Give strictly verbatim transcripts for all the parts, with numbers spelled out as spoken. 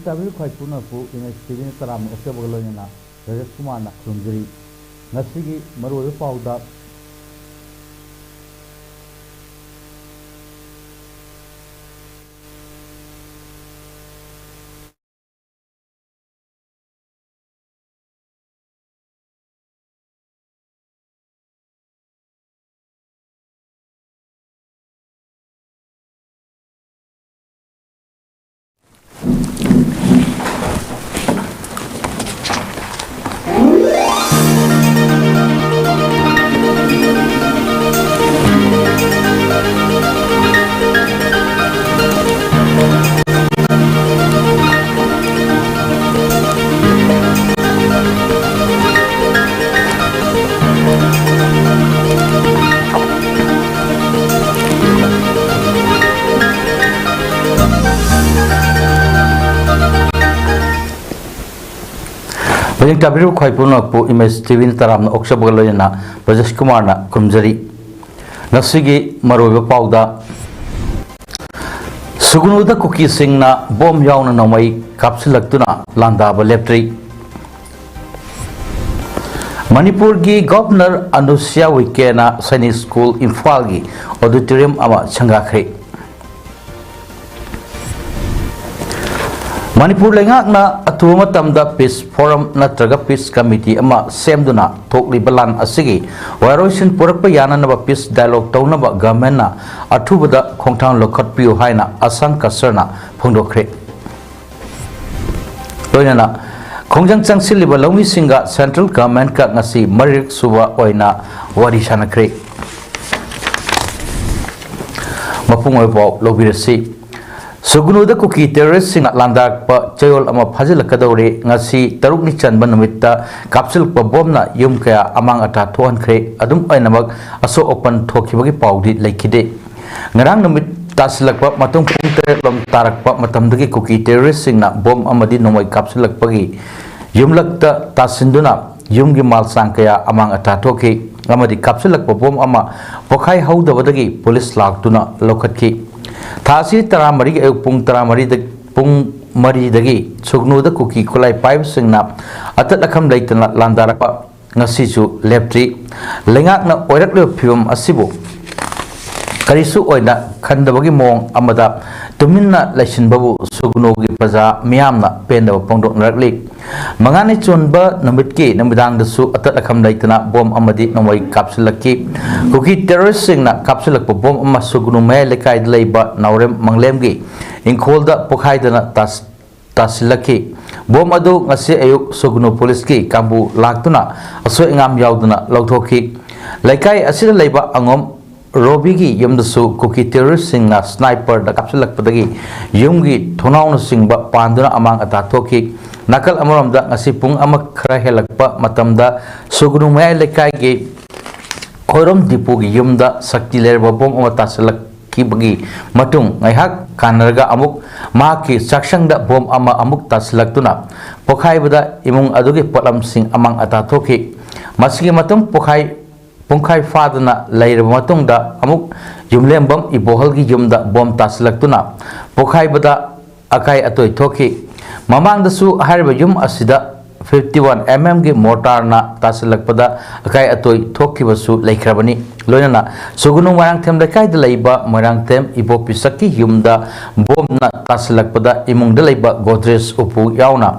ꯇꯥꯕꯤꯔꯤꯕ ꯈ꯭ꯋꯥꯏ ꯄꯨꯝꯅꯃꯛꯄꯨ ꯑꯦꯝ ꯑꯦꯁ ꯇꯤ ꯚꯤꯅ ꯇꯔꯥꯝꯅ ꯑꯣꯛꯆꯕꯒ ꯂꯣꯏꯅꯅ ꯔꯥꯖꯦꯁ ꯀꯨꯃꯥꯔꯅ ꯈꯨꯔꯨꯝꯖꯔꯤ꯫ ꯉꯁꯤꯒꯤ ꯃꯔꯨꯑꯣꯏꯕ ꯄꯥꯎꯗ, ꯃꯌꯦꯡ ꯇꯥꯕꯤꯔꯤꯕ ꯈ꯭ꯋꯥꯏ ꯄꯨꯝꯅꯃꯛꯄꯨ ꯏꯃꯦꯖ ꯇꯤ ꯚꯤꯅ ꯇꯔꯥꯝꯅ ꯑꯣꯛꯆꯕꯒ ꯂꯣꯏꯅꯅ ꯕ꯭ꯔꯖꯦꯁ ꯀꯨꯃꯥꯔꯅ ꯈꯨꯔꯨꯝꯖꯔꯤ꯫ ꯉꯁꯤꯒꯤ ꯃꯔꯨꯑꯣꯏꯕ ꯄꯥꯎꯗ, ꯁꯨꯒꯅꯨꯗ ꯀꯨꯀꯤꯁꯤꯡꯅ ꯕꯣꯝ ꯌꯥꯎꯅ ꯅꯣꯡꯃꯩ ꯀꯥꯞꯁꯤꯜꯂꯛꯇꯨꯅ ꯂꯥꯟꯗꯥꯕ ꯂꯦꯞꯇ꯭ꯔꯤ꯫ ꯃꯅꯤꯄꯨꯔꯒꯤ ꯒꯚꯔꯅꯔ ꯑꯅꯨꯁ꯭ꯌꯥ ꯎꯏꯀꯦꯅ ꯁꯩꯅꯤꯛ ꯁ꯭ꯀꯨꯜ ꯏꯝꯐꯥꯜꯒꯤ ꯑꯣꯗꯤꯇꯣꯔꯤꯌꯝ ꯑꯃ ꯁꯪꯒꯥꯈ꯭ꯔꯦ꯫ ꯃꯅꯤꯄꯨꯔ ꯂꯩꯉꯥꯛꯅ ꯑꯊꯨꯕ ꯃꯇꯝꯗ ꯄꯤꯁ ꯐꯣꯔꯝ ꯅꯠꯇ꯭ꯔꯒ ꯄꯤꯁ ꯀꯃꯤꯇꯤ ꯑꯃ ꯁꯦꯝꯗꯨꯅ ꯊꯣꯛꯂꯤꯕ ꯂꯥꯟ ꯑꯁꯤꯒꯤ ꯋꯥꯔꯣꯏꯁꯤꯟ ꯄꯨꯔꯛꯄ ꯌꯥꯅꯅꯕ ꯄꯤꯁ ꯗꯥꯏꯂꯣꯒ ꯇꯧꯅꯕ ꯒꯚꯔꯟꯃꯦꯟꯠꯅ ꯑꯊꯨꯕꯗ ꯈꯣꯡꯊꯥꯡ ꯂꯧꯈꯠꯄꯤꯌꯨ ꯍꯥꯏꯅ ꯑꯁꯥꯡ ꯀꯁꯔꯅ ꯐꯣꯡꯗꯣꯛꯈ꯭ꯔꯦ꯫ ꯂꯣꯏꯅꯅ ꯈꯣꯡꯖꯪ ꯆꯪꯁꯤꯜꯂꯤꯕ ꯂꯧꯃꯤꯁꯤꯡꯒ ꯁꯦꯟꯇ꯭ꯔꯦꯜ ꯒꯚꯔꯟꯃꯦꯟꯠꯀ ꯉꯁꯤ ꯃꯔꯤꯔꯛ ꯁꯨꯕ ꯑꯣꯏꯅ ꯋꯥꯔꯤ ꯁꯥꯟꯅꯈ꯭ꯔꯦ꯫ ꯃꯄꯨꯡ ꯑꯣꯏꯕ ꯄꯥꯎ ꯂꯧꯕꯤꯔꯁꯤ꯫ ꯁꯨꯒꯅꯨꯗ ꯀꯨꯀꯤ ꯇꯦꯔꯣꯔꯤꯁꯁꯤꯡꯅ ꯂꯥꯟꯗꯥꯔꯛꯄ ꯆꯌꯣꯜ ꯑꯃ ꯐꯥꯖꯤꯜꯂꯛꯀꯗꯧꯔꯦ꯫ ꯉꯁꯤ ꯇꯔꯨꯛꯅꯤ ꯆꯟꯕ ꯅꯨꯃꯤꯠꯇ ꯀꯥꯞꯁꯤꯜꯂꯛꯄ ꯕꯣꯝꯅ ꯌꯨꯝ ꯀꯌꯥ ꯑꯃꯥꯡ ꯑꯇꯥ ꯊꯣꯛꯍꯟꯈ꯭ꯔꯦ꯫ ꯑꯗꯨꯝ ꯑꯣꯏꯅꯃꯛ, ꯑꯁꯣꯛ ꯑꯄꯟ ꯊꯣꯛꯈꯤꯕꯒꯤ ꯄꯥꯎꯗꯤ ꯂꯩꯈꯤꯗꯦ꯫ ꯉꯔꯥꯡ ꯅꯨꯃꯤꯠ ꯇꯥꯁꯤꯜꯂꯛꯄ ꯃꯇꯨꯡ ꯄꯨꯡ ꯇꯔꯦꯠ ꯂꯣꯝ ꯇꯥꯔꯛꯄ ꯃꯇꯝꯗꯒꯤ ꯀꯨꯀꯤ ꯇꯦꯔꯣꯔꯤꯁꯁꯤꯡꯅ ꯕꯣꯝ ꯑꯃꯗꯤ ꯅꯣꯡꯃꯩ ꯀꯥꯞꯁꯤꯜꯂꯛꯄꯒꯤ ꯌꯨꯝꯂꯛꯇ ꯇꯥꯁꯤꯟꯗꯨꯅ ꯌꯨꯝꯒꯤ ꯃꯥꯜꯁꯥꯡ ꯀꯌꯥ ꯑꯃꯥꯡ ꯑꯇꯥ ꯊꯣꯛꯈꯤ ꯑꯃꯗꯤ ꯀꯥꯞꯁꯤꯜꯂꯛꯄ ꯕꯣꯝ ꯑꯃ ꯄꯣꯈꯥꯏ ꯍꯧꯗꯕꯗꯒꯤ ꯄꯨꯂꯤꯁ ꯂꯥꯛꯇꯨꯅ ꯂꯧꯈꯠꯈꯤ꯫ ꯊꯥ ꯑꯁꯤ ꯇꯔꯥꯃꯔꯤꯒꯤ ꯑꯌꯨꯛ ꯄꯨꯡ ꯇꯔꯥꯃꯔꯤꯗ, ꯄꯨꯡ ꯃꯔꯤꯗꯒꯤ ꯁꯨꯒꯅꯨꯗ ꯀꯨꯀꯤ ꯈꯨꯠꯂꯥꯏ ꯄꯥꯏꯕꯁꯤꯡꯅ ꯑꯇꯠ ꯑꯈꯝ ꯂꯩꯇꯅ ꯂꯥꯟꯗꯥꯔꯛꯄ ꯉꯁꯤꯁꯨ ꯂꯦꯞꯇ꯭ꯔꯤ꯫ ꯂꯩꯉꯥꯛꯅ ꯑꯣꯏꯔꯛꯂꯤꯕ ꯐꯤꯕꯝ ꯑꯁꯤꯕꯨ ꯀꯔꯤꯁꯨ ꯑꯣꯏꯅ ꯈꯟꯗꯕꯒꯤ ꯃꯑꯣꯡ ꯑꯃꯗ ꯇꯨꯃꯤꯟꯅ ꯂꯩꯁꯤꯟꯕꯕꯨ ꯁꯨꯒꯅꯨꯒꯤ ꯄ꯭ꯔꯖꯥ ꯃꯤꯌꯥꯝꯅ ꯄꯦꯟꯗꯕ ꯐꯣꯡꯗꯣꯛꯅꯔꯛꯂꯤ꯫ ꯃꯉꯥꯅꯤ ꯆꯣꯟꯕ ꯅꯨꯃꯤꯠꯀꯤ ꯅꯨꯃꯤꯗꯥꯡꯗꯁꯨ ꯑꯇꯠ ꯑꯈꯝ ꯂꯩꯇꯅ ꯕꯣꯝ ꯑꯃꯗꯤ ꯅꯣꯡꯃꯩ ꯀꯥꯞꯁꯤꯜꯂꯛꯈꯤ꯫ ꯀꯨꯀꯤ ꯇꯦꯔꯣꯔꯤꯁꯁꯤꯡꯅ ꯀꯥꯞꯁꯤꯜꯂꯛꯄ ꯕꯣꯝ ꯑꯃ ꯁꯨꯒꯅꯨ ꯃꯌꯥꯏ ꯂꯩꯀꯥꯏꯗ ꯂꯩꯕ ꯅꯥꯎꯔꯦꯝ ꯃꯪꯂꯦꯝꯒꯤ ꯏꯪꯈꯣꯜꯗ ꯄꯣꯈꯥꯏꯗꯅ ꯇꯥꯁ-, ꯇꯥꯁꯤꯜꯂꯛꯈꯤ꯫ ꯕꯣꯝ ꯑꯗꯨ ꯉꯁꯤ ꯑꯌꯨꯛ ꯁꯨꯒꯅꯨ ꯄꯨꯂꯤꯁꯀꯤ ꯀꯥꯡꯕꯨ ꯂꯥꯛꯇꯨꯅ ꯑꯁꯣꯏ ꯑꯉꯥꯝ ꯌꯥꯎꯗꯅ ꯂꯧꯊꯣꯛꯈꯤ꯫ ꯂꯩꯀꯥꯏ ꯑꯁꯤꯗ ꯂꯩꯕ ꯑꯉꯣꯝ ꯔꯣꯕꯤꯒꯤ ꯌꯨꯝꯗꯁꯨ ꯀꯨꯀꯤ ꯇꯦꯔꯣꯔꯤꯁꯁꯤꯡꯅ ꯁ꯭ꯅꯥꯏꯄꯔꯗ ꯀꯥꯞꯁꯤꯜꯂꯛꯄꯗꯒꯤ ꯌꯨꯝꯒꯤ ꯊꯣꯡꯅꯥꯎꯅꯆꯤꯡꯕ ꯄꯥꯟꯗꯨꯅ ꯑꯃꯥꯡ ꯑꯇꯥ ꯊꯣꯛꯈꯤ꯫ ꯅꯥꯀꯜ ꯑꯃꯔꯣꯝꯗ ꯉꯁꯤ ꯄꯨꯡ ꯑꯃ ꯈꯔ ꯍꯦꯜꯂꯛꯄ ꯃꯇꯝꯗ ꯁꯨꯒꯅꯨ ꯃꯌꯥꯏ ꯂꯩꯀꯥꯏꯒꯤ ꯈꯣꯏꯔꯣꯝ ꯗꯤꯄꯨꯒꯤ ꯌꯨꯝꯗ ꯁꯛꯇꯤ ꯂꯩꯔꯕ ꯕꯣꯝ ꯑꯃ ꯇꯥꯁꯤꯜꯂꯛꯈꯤꯕꯒꯤ ꯃꯇꯨꯡ ꯉꯥꯏꯍꯥꯛ ꯀꯥꯟꯅꯔꯒ ꯑꯃꯨꯛ ꯃꯍꯥꯛꯀꯤ ꯆꯥꯛꯁꯪꯗ ꯕꯣꯝ ꯑꯃ ꯑꯃꯨꯛ ꯇꯥꯁꯤꯜꯂꯛꯇꯨꯅ ꯄꯣꯈꯥꯏꯕꯗ ꯏꯃꯨꯡ ꯑꯗꯨꯒꯤ ꯄꯣꯠꯂꯝꯁꯤꯡ ꯑꯃꯥꯡ ꯑꯇꯥ ꯊꯣꯛꯈꯤ꯫ ꯃꯁꯤꯒꯤ ꯃꯇꯨꯡ ꯄꯣꯈꯥꯏ ꯄꯨꯡꯈꯥꯏ ꯐꯥꯗꯅ ꯂꯩꯔꯕ ꯃꯇꯨꯡꯗ ꯑꯃꯨꯛ ꯌꯨꯝꯂꯦꯝꯕꯝ ꯏꯕꯣꯍꯜꯒꯤ ꯌꯨꯝꯗ ꯕꯣꯝ ꯇꯥꯁꯤꯜꯂꯛꯇꯨꯅ ꯄꯣꯈꯥꯏꯕꯗ ꯑꯀꯥꯏ ꯑꯇꯣꯏ ꯊꯣꯛꯈꯤ꯫ ꯃꯃꯥꯡꯗꯁꯨ ꯍꯥꯏꯔꯤꯕ ꯌꯨꯝ ꯑꯁꯤꯗ fifty one mm ꯒꯤ ꯃꯣꯔꯇꯥꯔꯅ ꯇꯥꯁꯤꯜꯂꯛꯄꯗ ꯑꯀꯥꯏ ꯑꯇꯣꯏ ꯊꯣꯛꯈꯤꯕꯁꯨ ꯂꯩꯈ꯭ꯔꯕꯅꯤ꯫ ꯂꯣꯏꯅꯅ ꯁꯨꯒꯅꯨ ꯃꯣꯏꯔꯥꯡꯊꯦꯝ ꯂꯩꯀꯥꯏꯗ ꯂꯩꯕ ꯃꯣꯏꯔꯥꯡꯊꯦꯝ ꯏꯕꯣ ꯄꯤꯁꯛꯀꯤ ꯌꯨꯝꯗ ꯕꯣꯝꯅ ꯇꯥꯁꯤꯜꯂꯛꯄꯗ ꯏꯃꯨꯡꯗ ꯂꯩꯕ ꯒꯣꯗ꯭ꯔꯦꯖ ꯎꯄꯨ ꯌꯥꯎꯅ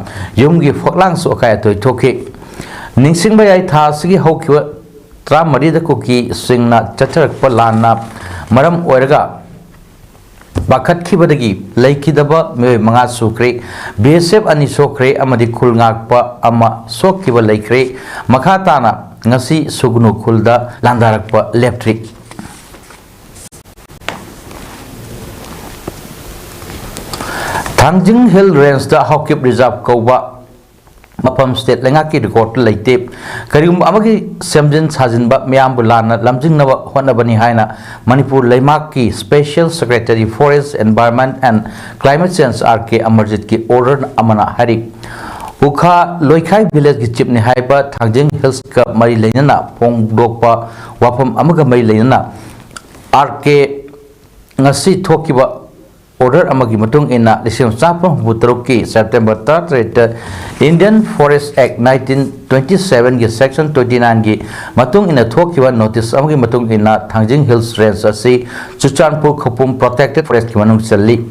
ꯌꯨꯝꯒꯤ ꯐꯛꯂꯥꯡꯁꯨ ꯑꯀꯥꯏ ꯑꯇꯣꯏ ꯊꯣꯛꯈꯤ꯫ ꯅꯤꯡꯁꯤꯡꯕ ꯌꯥꯏ, ꯊꯥ ꯑꯁꯤꯒꯤ ꯍꯧꯈꯤꯕ ꯇꯔꯥꯃꯔꯤꯗ ꯀꯨꯀꯤꯁꯤꯡꯅ ꯆꯠꯊꯔꯛꯄ ꯂꯥꯟꯅ ꯃꯔꯝ ꯑꯣꯏꯔꯒ ꯄꯥꯈꯠꯈꯤꯕꯗꯒꯤ ꯂꯩꯈꯤꯗꯕ ꯃꯤꯑꯣꯏ ꯃꯉꯥ ꯁꯨꯈ꯭ꯔꯦ꯫ B S F ꯑꯅꯤ ꯁꯣꯛꯈ꯭ꯔꯦ ꯑꯃꯗꯤ ꯈꯨꯜ ꯉꯥꯛꯄ ꯑꯃ ꯁꯣꯛꯈꯤꯕ ꯂꯩꯈ꯭ꯔꯦ꯫ ꯃꯈꯥ ꯇꯥꯅ ꯉꯁꯤ ꯁꯨꯒꯅꯨ ꯈꯨꯜꯗ ꯂꯥꯟꯗꯥꯔꯛꯄ ꯂꯦꯞꯇ꯭ꯔꯤ꯫ ꯊꯥꯡꯖꯤꯡ ꯍꯤꯜ ꯔꯦꯟꯖꯇ ꯍꯥꯎꯀꯤꯞ ꯔꯤꯖꯥꯔꯚ ꯀꯧꯕ ꯃꯐꯝ ꯁ꯭ꯇꯦꯠ ꯂꯩꯉꯥꯛꯀꯤ ꯔꯦꯀꯣꯔꯗꯇ ꯂꯩꯇꯦ꯫ ꯀꯔꯤꯒꯨꯝꯕ ꯑꯃꯒꯤ ꯁꯦꯝꯖꯤꯟ ꯁꯥꯖꯤꯟꯕ ꯃꯤꯌꯥꯝꯕꯨ ꯂꯥꯟꯅ ꯂꯝꯖꯤꯡꯅꯕ ꯍꯣꯠꯅꯕꯅꯤ ꯍꯥꯏꯅ ꯃꯅꯤꯄꯨꯔ ꯂꯩꯉꯥꯛꯀꯤ Special Secretary Forest, Environment and Climate Change R K ꯑꯃꯔꯖꯤꯠꯀꯤ ꯑꯣꯔꯗꯔ ꯑꯃꯅ ꯍꯥꯏꯔꯤ꯫ ꯎꯈꯥ ꯂꯣꯏꯈꯥꯏ ꯚꯤꯂꯦꯖꯀꯤ ꯆꯤꯞꯅꯤ ꯍꯥꯏꯕ ꯊꯥꯡꯖꯤꯡ ꯍꯤꯜꯁꯀ ꯃꯔꯤ ꯂꯩꯅꯅ ꯐꯣꯡꯗꯣꯛꯄ ꯋꯥꯐꯝ ꯑꯃꯒ ꯃꯔꯤ ꯂꯩꯅꯅ R K ꯉꯁꯤ ꯊꯣꯛꯈꯤꯕ order ꯑꯃꯒꯤ ꯃꯇꯨꯡ ꯏꯟꯅ ꯂꯤꯁꯤꯡ ꯑꯃ ꯆꯥꯃꯥꯄꯟ ꯍꯨꯝꯐꯨ ꯇꯔꯨꯛꯀꯤ September ꯇꯔꯥꯇꯔꯦꯠꯇ Indian Forest Act nineteen twenty sevenꯒꯤ section twenty nineꯒꯤ ꯃꯇꯨꯡ ꯏꯟꯅ ꯊꯣꯛꯈꯤꯕ notice ꯑꯃꯒꯤ ꯃꯇꯨꯡ ꯏꯟꯅ ꯊꯥꯡꯖꯤꯡ Hills Range ꯑꯁꯤ ꯆꯨꯔꯆꯥꯟꯄꯨꯔ ꯈꯧꯄꯨꯝ protected forestꯀꯤ ꯃꯅꯨꯡ ꯆꯜꯂꯤ꯫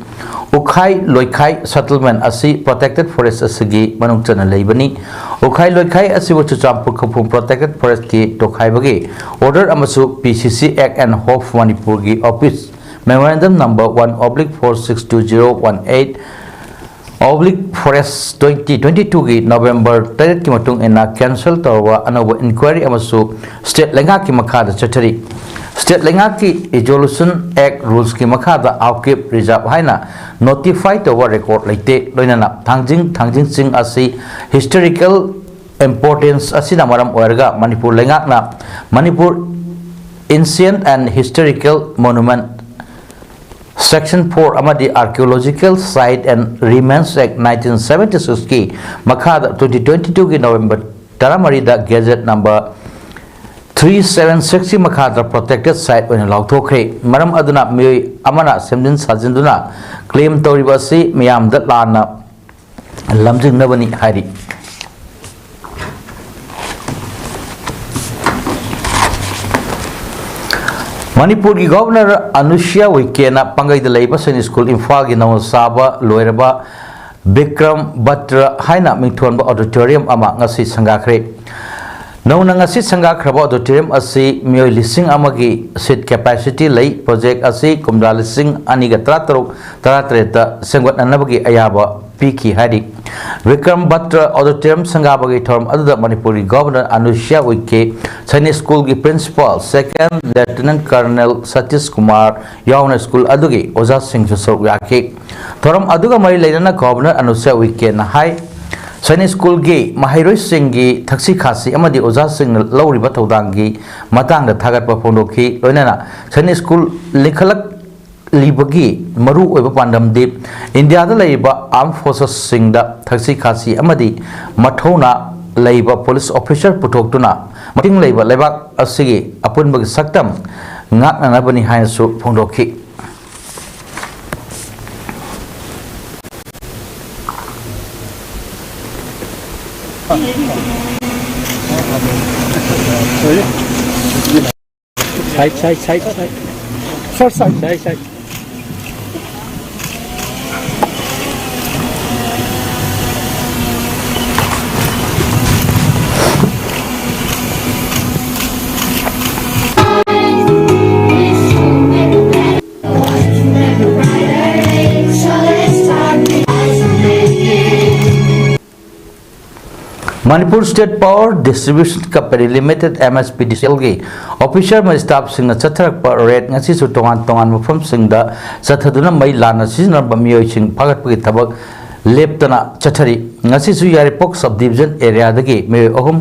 ꯎꯈꯥꯏ ꯂꯣꯏꯈꯥꯏ settlement ꯑꯁꯤ protected forest ꯑꯁꯤꯒꯤ ꯃꯅꯨꯡ ꯆꯟꯅ ꯂꯩꯕꯅꯤ꯫ ꯎꯈꯥꯏ ꯂꯣꯏꯈꯥꯏ ꯑꯁꯤꯕꯨ ꯆꯨꯔꯆꯥꯟꯄꯨꯔ ꯈꯧꯄꯨꯝ protected forestꯀꯤ ꯇꯣꯈꯥꯏꯕꯒꯤ order ꯑꯃꯁꯨ P C C Act and Hof Manipurꯒꯤ office memorandum number one oblique four six two zero one eight oblique forest twenty twenty twoꯒꯤ November ꯇꯔꯦꯠꯀꯤ ꯃꯇꯨꯡ ꯏꯟꯅ cancel ꯇꯧꯔꯕ ꯑꯅꯧꯕ inquiry ꯑꯃꯁꯨ state ꯂꯩꯉꯥꯛꯀꯤ ꯃꯈꯥꯗ ꯆꯠꯊꯔꯤ꯫ State ꯂꯩꯉꯥꯛꯀꯤ Evolution Act rulesꯀꯤ ꯃꯈꯥꯗ Aukip Reserve ꯍꯥꯏꯅ notify ꯇꯧꯕ record ꯂꯩꯇꯦ꯫ ꯂꯣꯏꯅꯅ ꯊꯥꯡꯖꯤꯡ ꯊꯥꯡꯖꯤꯡ ꯆꯤꯡ ꯑꯁꯤ historical importance ꯑꯁꯤꯅ ꯃꯔꯝ ꯑꯣꯏꯔꯒ ꯃꯅꯤꯄꯨꯔ ꯂꯩꯉꯥꯛꯅ Manipur Ancient and Historical Monument Section four ꯑꯃꯗꯤ Archaeological Site and Remains Act nineteen seventy sixꯀꯤ ꯃꯈꯥꯗ twenty twenty twoꯒꯤ November ꯇꯔꯥꯃꯔꯤꯗ Gazette number three seven sixꯀꯤ ꯃꯈꯥꯗ protected site ꯑꯣꯏꯅ ꯂꯥꯎꯊꯣꯛꯈ꯭ꯔꯦ꯫ ꯃꯔꯝ ꯑꯗꯨꯅ ꯃꯤꯑꯣꯏ ꯑꯃꯅ ꯁꯦꯝꯖꯤꯟ ꯁꯥꯖꯤꯟꯗꯨꯅ claim ꯇꯧꯔꯤꯕ ꯑꯁꯤ ꯃꯤꯌꯥꯝꯗ ꯂꯥꯟꯅ ꯂꯝꯖꯤꯡꯅꯕꯅꯤ ꯍꯥꯏꯔꯤ꯫ ꯃꯅꯤꯄꯨꯔꯒꯤ Governor ꯑꯅꯨꯁ꯭ꯌꯥ ꯎꯏꯀꯦꯅ ꯄꯥꯡꯒꯩꯗ ꯂꯩꯕ ꯁꯩꯅꯤꯛ ꯁ꯭ꯀꯨꯜ ꯏꯝꯐꯥꯜꯒꯤ ꯅꯧꯅ ꯁꯥꯕ ꯂꯣꯏꯔꯕ ꯕꯤꯀ꯭ꯔꯝ ꯕꯠꯇ꯭ꯔ ꯍꯥꯏꯅ ꯃꯤꯡꯊꯣꯟꯕ auditorium ꯑꯃ ꯉꯁꯤ ꯁꯪꯒꯥꯈ꯭ꯔꯦ꯫ ꯅꯧꯅ ꯉꯁꯤ ꯁꯪꯒꯥꯈ꯭ꯔꯕ auditorium ꯑꯁꯤ ꯃꯤꯑꯣꯏ ꯂꯤꯁꯤꯡ ꯑꯃꯒꯤ seat capacity ꯂꯩ꯫ Project ꯑꯁꯤ ꯀꯨꯝꯖꯥ ꯂꯤꯁꯤꯡ ꯑꯅꯤꯒ ꯇꯔꯥꯇꯔꯨꯛ ꯇꯔꯥꯇꯔꯦꯠꯇ ꯁꯦꯝꯒꯠꯅꯅꯕꯒꯤ ꯑꯌꯥꯕ ꯄꯤꯈꯤ ꯍꯥꯏꯔꯤ꯫ ꯕꯤꯀ꯭ꯔꯝ ꯚꯠꯇ꯭ꯔ auditorium ꯁꯪꯒꯥꯕꯒꯤ ꯊꯧꯔꯝ ꯑꯗꯨꯗ ꯃꯅꯤꯄꯨꯔꯒꯤ Governor ꯑꯅꯨꯁ꯭ꯌꯥ ꯎꯏꯀꯦ, ꯁꯩꯅꯤꯛ ꯁ꯭ꯀꯨꯜꯒꯤ Principal Second Lieutenant Colonel Satish Kumar ꯌꯥꯎꯅ ꯁ꯭ꯀꯨꯜ ꯑꯗꯨꯒꯤ ꯑꯣꯖꯥꯁꯤꯡꯁꯨ ꯁꯔꯨꯛ ꯌꯥꯈꯤ꯫ ꯊꯧꯔꯝ ꯑꯗꯨꯒ ꯃꯔꯤ ꯂꯩꯅꯅ Governor ꯑꯅꯨꯁ꯭ꯌꯥ ꯎꯏꯀꯦꯅ ꯍꯥꯏ, ꯁꯩꯅꯤꯛ ꯁ꯭ꯀꯨꯜꯒꯤ ꯃꯍꯩꯔꯣꯏꯁꯤꯡꯒꯤ ꯊꯛꯁꯤ ꯈꯥꯁꯤ ꯑꯃꯗꯤ ꯑꯣꯖꯥꯁꯤꯡꯅ ꯂꯧꯔꯤꯕ ꯊꯧꯗꯥꯡꯒꯤ ꯃꯇꯥꯡꯗ ꯊꯥꯒꯠꯄ ꯐꯣꯡꯗꯣꯛꯈꯤ꯫ ꯂꯣꯏꯅꯅ ꯁꯩꯅꯤꯛ ꯁ꯭ꯀꯨꯜ ꯂꯤꯡꯈꯠꯂꯛ ꯂꯤꯕꯒꯤ ꯃꯔꯨ ꯑꯣꯏꯕ ꯄꯥꯟꯗꯝꯗꯤ ꯏꯟꯗꯤꯌꯥꯗ ꯂꯩꯔꯤꯕ armed forcesꯁꯤꯡꯗ ꯊꯛꯁꯤ ꯈꯥꯁꯤ ꯑꯃꯗꯤ ꯃꯊꯧꯅꯥ ꯂꯩꯕ police officer ꯄꯨꯊꯣꯛꯇꯨꯅ ꯃꯇꯤꯡ ꯂꯩꯕ ꯂꯩꯕꯥꯛ ꯑꯁꯤꯒꯤ ꯑꯄꯨꯟꯕꯒꯤ ꯁꯛꯇꯝ ꯉꯥꯛꯅꯅꯕꯅꯤ ꯍꯥꯏꯅꯁꯨ ꯐꯣꯡꯗꯣꯛꯈꯤ꯫ Side, side, side, side. First side. Side, side. Manipur State Power Distribution Company Limited, M S P D C L ꯒꯤ officer ꯑꯃꯗꯤ staff ꯁꯤꯡꯅ ꯆꯠꯊꯔꯛꯄ raid ꯉꯁꯤꯁꯨ ꯇꯣꯉꯥꯟ ꯇꯣꯉꯥꯟꯕ ꯃꯐꯝꯁꯤꯡꯗ ꯆꯠꯊꯗꯨꯅ ꯃꯩ ꯂꯥꯟꯅ ꯁꯤꯖꯤꯟꯅꯔꯝꯕ ꯃꯤꯑꯣꯏꯁꯤꯡ ꯐꯥꯒꯠꯄꯒꯤ ꯊꯕꯛ ꯂꯦꯞꯇꯅ ꯆꯠꯊꯔꯤ꯫ ꯉꯁꯤꯁꯨ ꯌꯥꯏꯔꯤꯄꯣꯛ sub division area ꯗꯒꯤ ꯃꯤꯑꯣꯏ ꯑꯍꯨꯝ,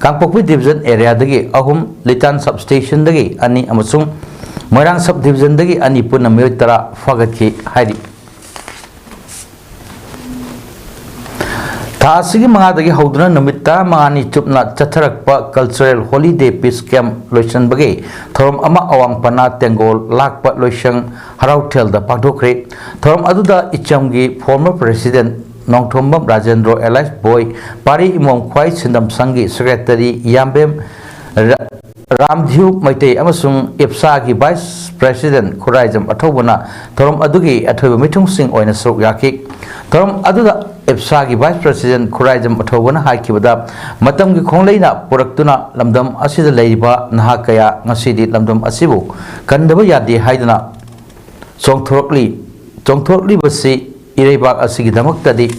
ꯀꯥꯡꯄꯣꯛꯄꯤ division area ꯗꯒꯤ ꯑꯍꯨꯝ, ꯂꯤꯇꯥꯟ sub station ꯗꯒꯤ ꯑꯅꯤ ꯑꯃꯁꯨꯡ ꯃꯣꯏꯔꯥꯡ sub division ꯗꯒꯤ ꯑꯅꯤ ꯄꯨꯟꯅ ꯃꯤꯑꯣꯏ ꯇꯔꯥ ꯐꯥꯒꯠꯈꯤ ꯍꯥꯏꯔꯤ꯫ ꯊꯥ ꯑꯁꯤꯒꯤ ꯃꯉꯥꯗꯒꯤ ꯍꯧꯗꯨꯅ ꯅꯨꯃꯤꯠ ꯇꯔꯥꯃꯉꯥꯅꯤ ꯆꯨꯞꯅ ꯆꯠꯊꯔꯛꯄ Cultural Holiday Peace Camp ꯂꯣꯏꯁꯤꯟꯕꯒꯤ ꯊꯧꯔꯝ ꯑꯃ ꯑꯋꯥꯡ ꯄꯅꯥ ꯇꯦꯡꯒꯣꯜ ꯂꯥꯛꯄ ꯂꯣꯏꯁꯪ ꯍꯔꯥꯎꯊꯦꯜꯗ ꯄꯥꯡꯊꯣꯛꯈ꯭ꯔꯦ꯫ ꯊꯧꯔꯝ ꯑꯗꯨꯗ ꯏꯆꯝꯒꯤ former president Nongthombam Rajendro alias ꯕꯣꯏ, ꯄꯥꯔꯤ ꯏꯃꯣꯝ ꯈ꯭ꯋꯥꯏ ꯁꯤꯟꯗꯝ ꯁꯪꯒꯤ secretary ꯌꯥꯝꯕꯦꯝ ꯔ-, ꯔꯥꯝꯙ꯭ꯌꯨ ꯃꯩꯇꯩ ꯑꯃꯁꯨꯡ ꯏꯞꯁꯥꯒꯤ vice president ꯈꯨꯔꯥꯏꯖꯝ ꯑꯊꯧꯕꯅ ꯊꯧꯔꯝ ꯑꯗꯨꯒꯤ ꯑꯊꯣꯏꯕ ꯃꯤꯊꯨꯡꯁꯤꯡ ꯑꯣꯏꯅ ꯁꯔꯨꯛ ꯌꯥꯈꯤ꯫ ꯊꯧꯔꯝ ꯑꯗꯨꯗ ꯏꯞꯁꯥꯒꯤ vice president ꯈꯨꯔꯥꯏꯖꯝ ꯑꯊꯧꯕꯅ ꯍꯥꯏꯈꯤꯕꯗ, ꯃꯇꯝꯒꯤ ꯈꯣꯡꯂꯩꯅ ꯄꯨꯔꯛꯇꯨꯅ ꯂꯝꯗꯝ ꯑꯁꯤꯗ ꯂꯩꯔꯤꯕ ꯅꯍꯥ ꯀꯌꯥ ꯉꯁꯤꯗꯤ ꯂꯝꯗꯝ ꯑꯁꯤꯕꯨ ꯀꯟꯗꯕ ꯌꯥꯗꯦ ꯍꯥꯏꯗꯨꯅ ꯆꯣꯡꯊꯣꯔꯛꯂꯤ꯫ ꯆꯣꯡꯊꯣꯔꯛꯂꯤꯕꯁꯤ ꯏꯔꯩꯕꯥꯛ ꯑꯁꯤꯒꯤꯗꯃꯛꯇꯗꯤ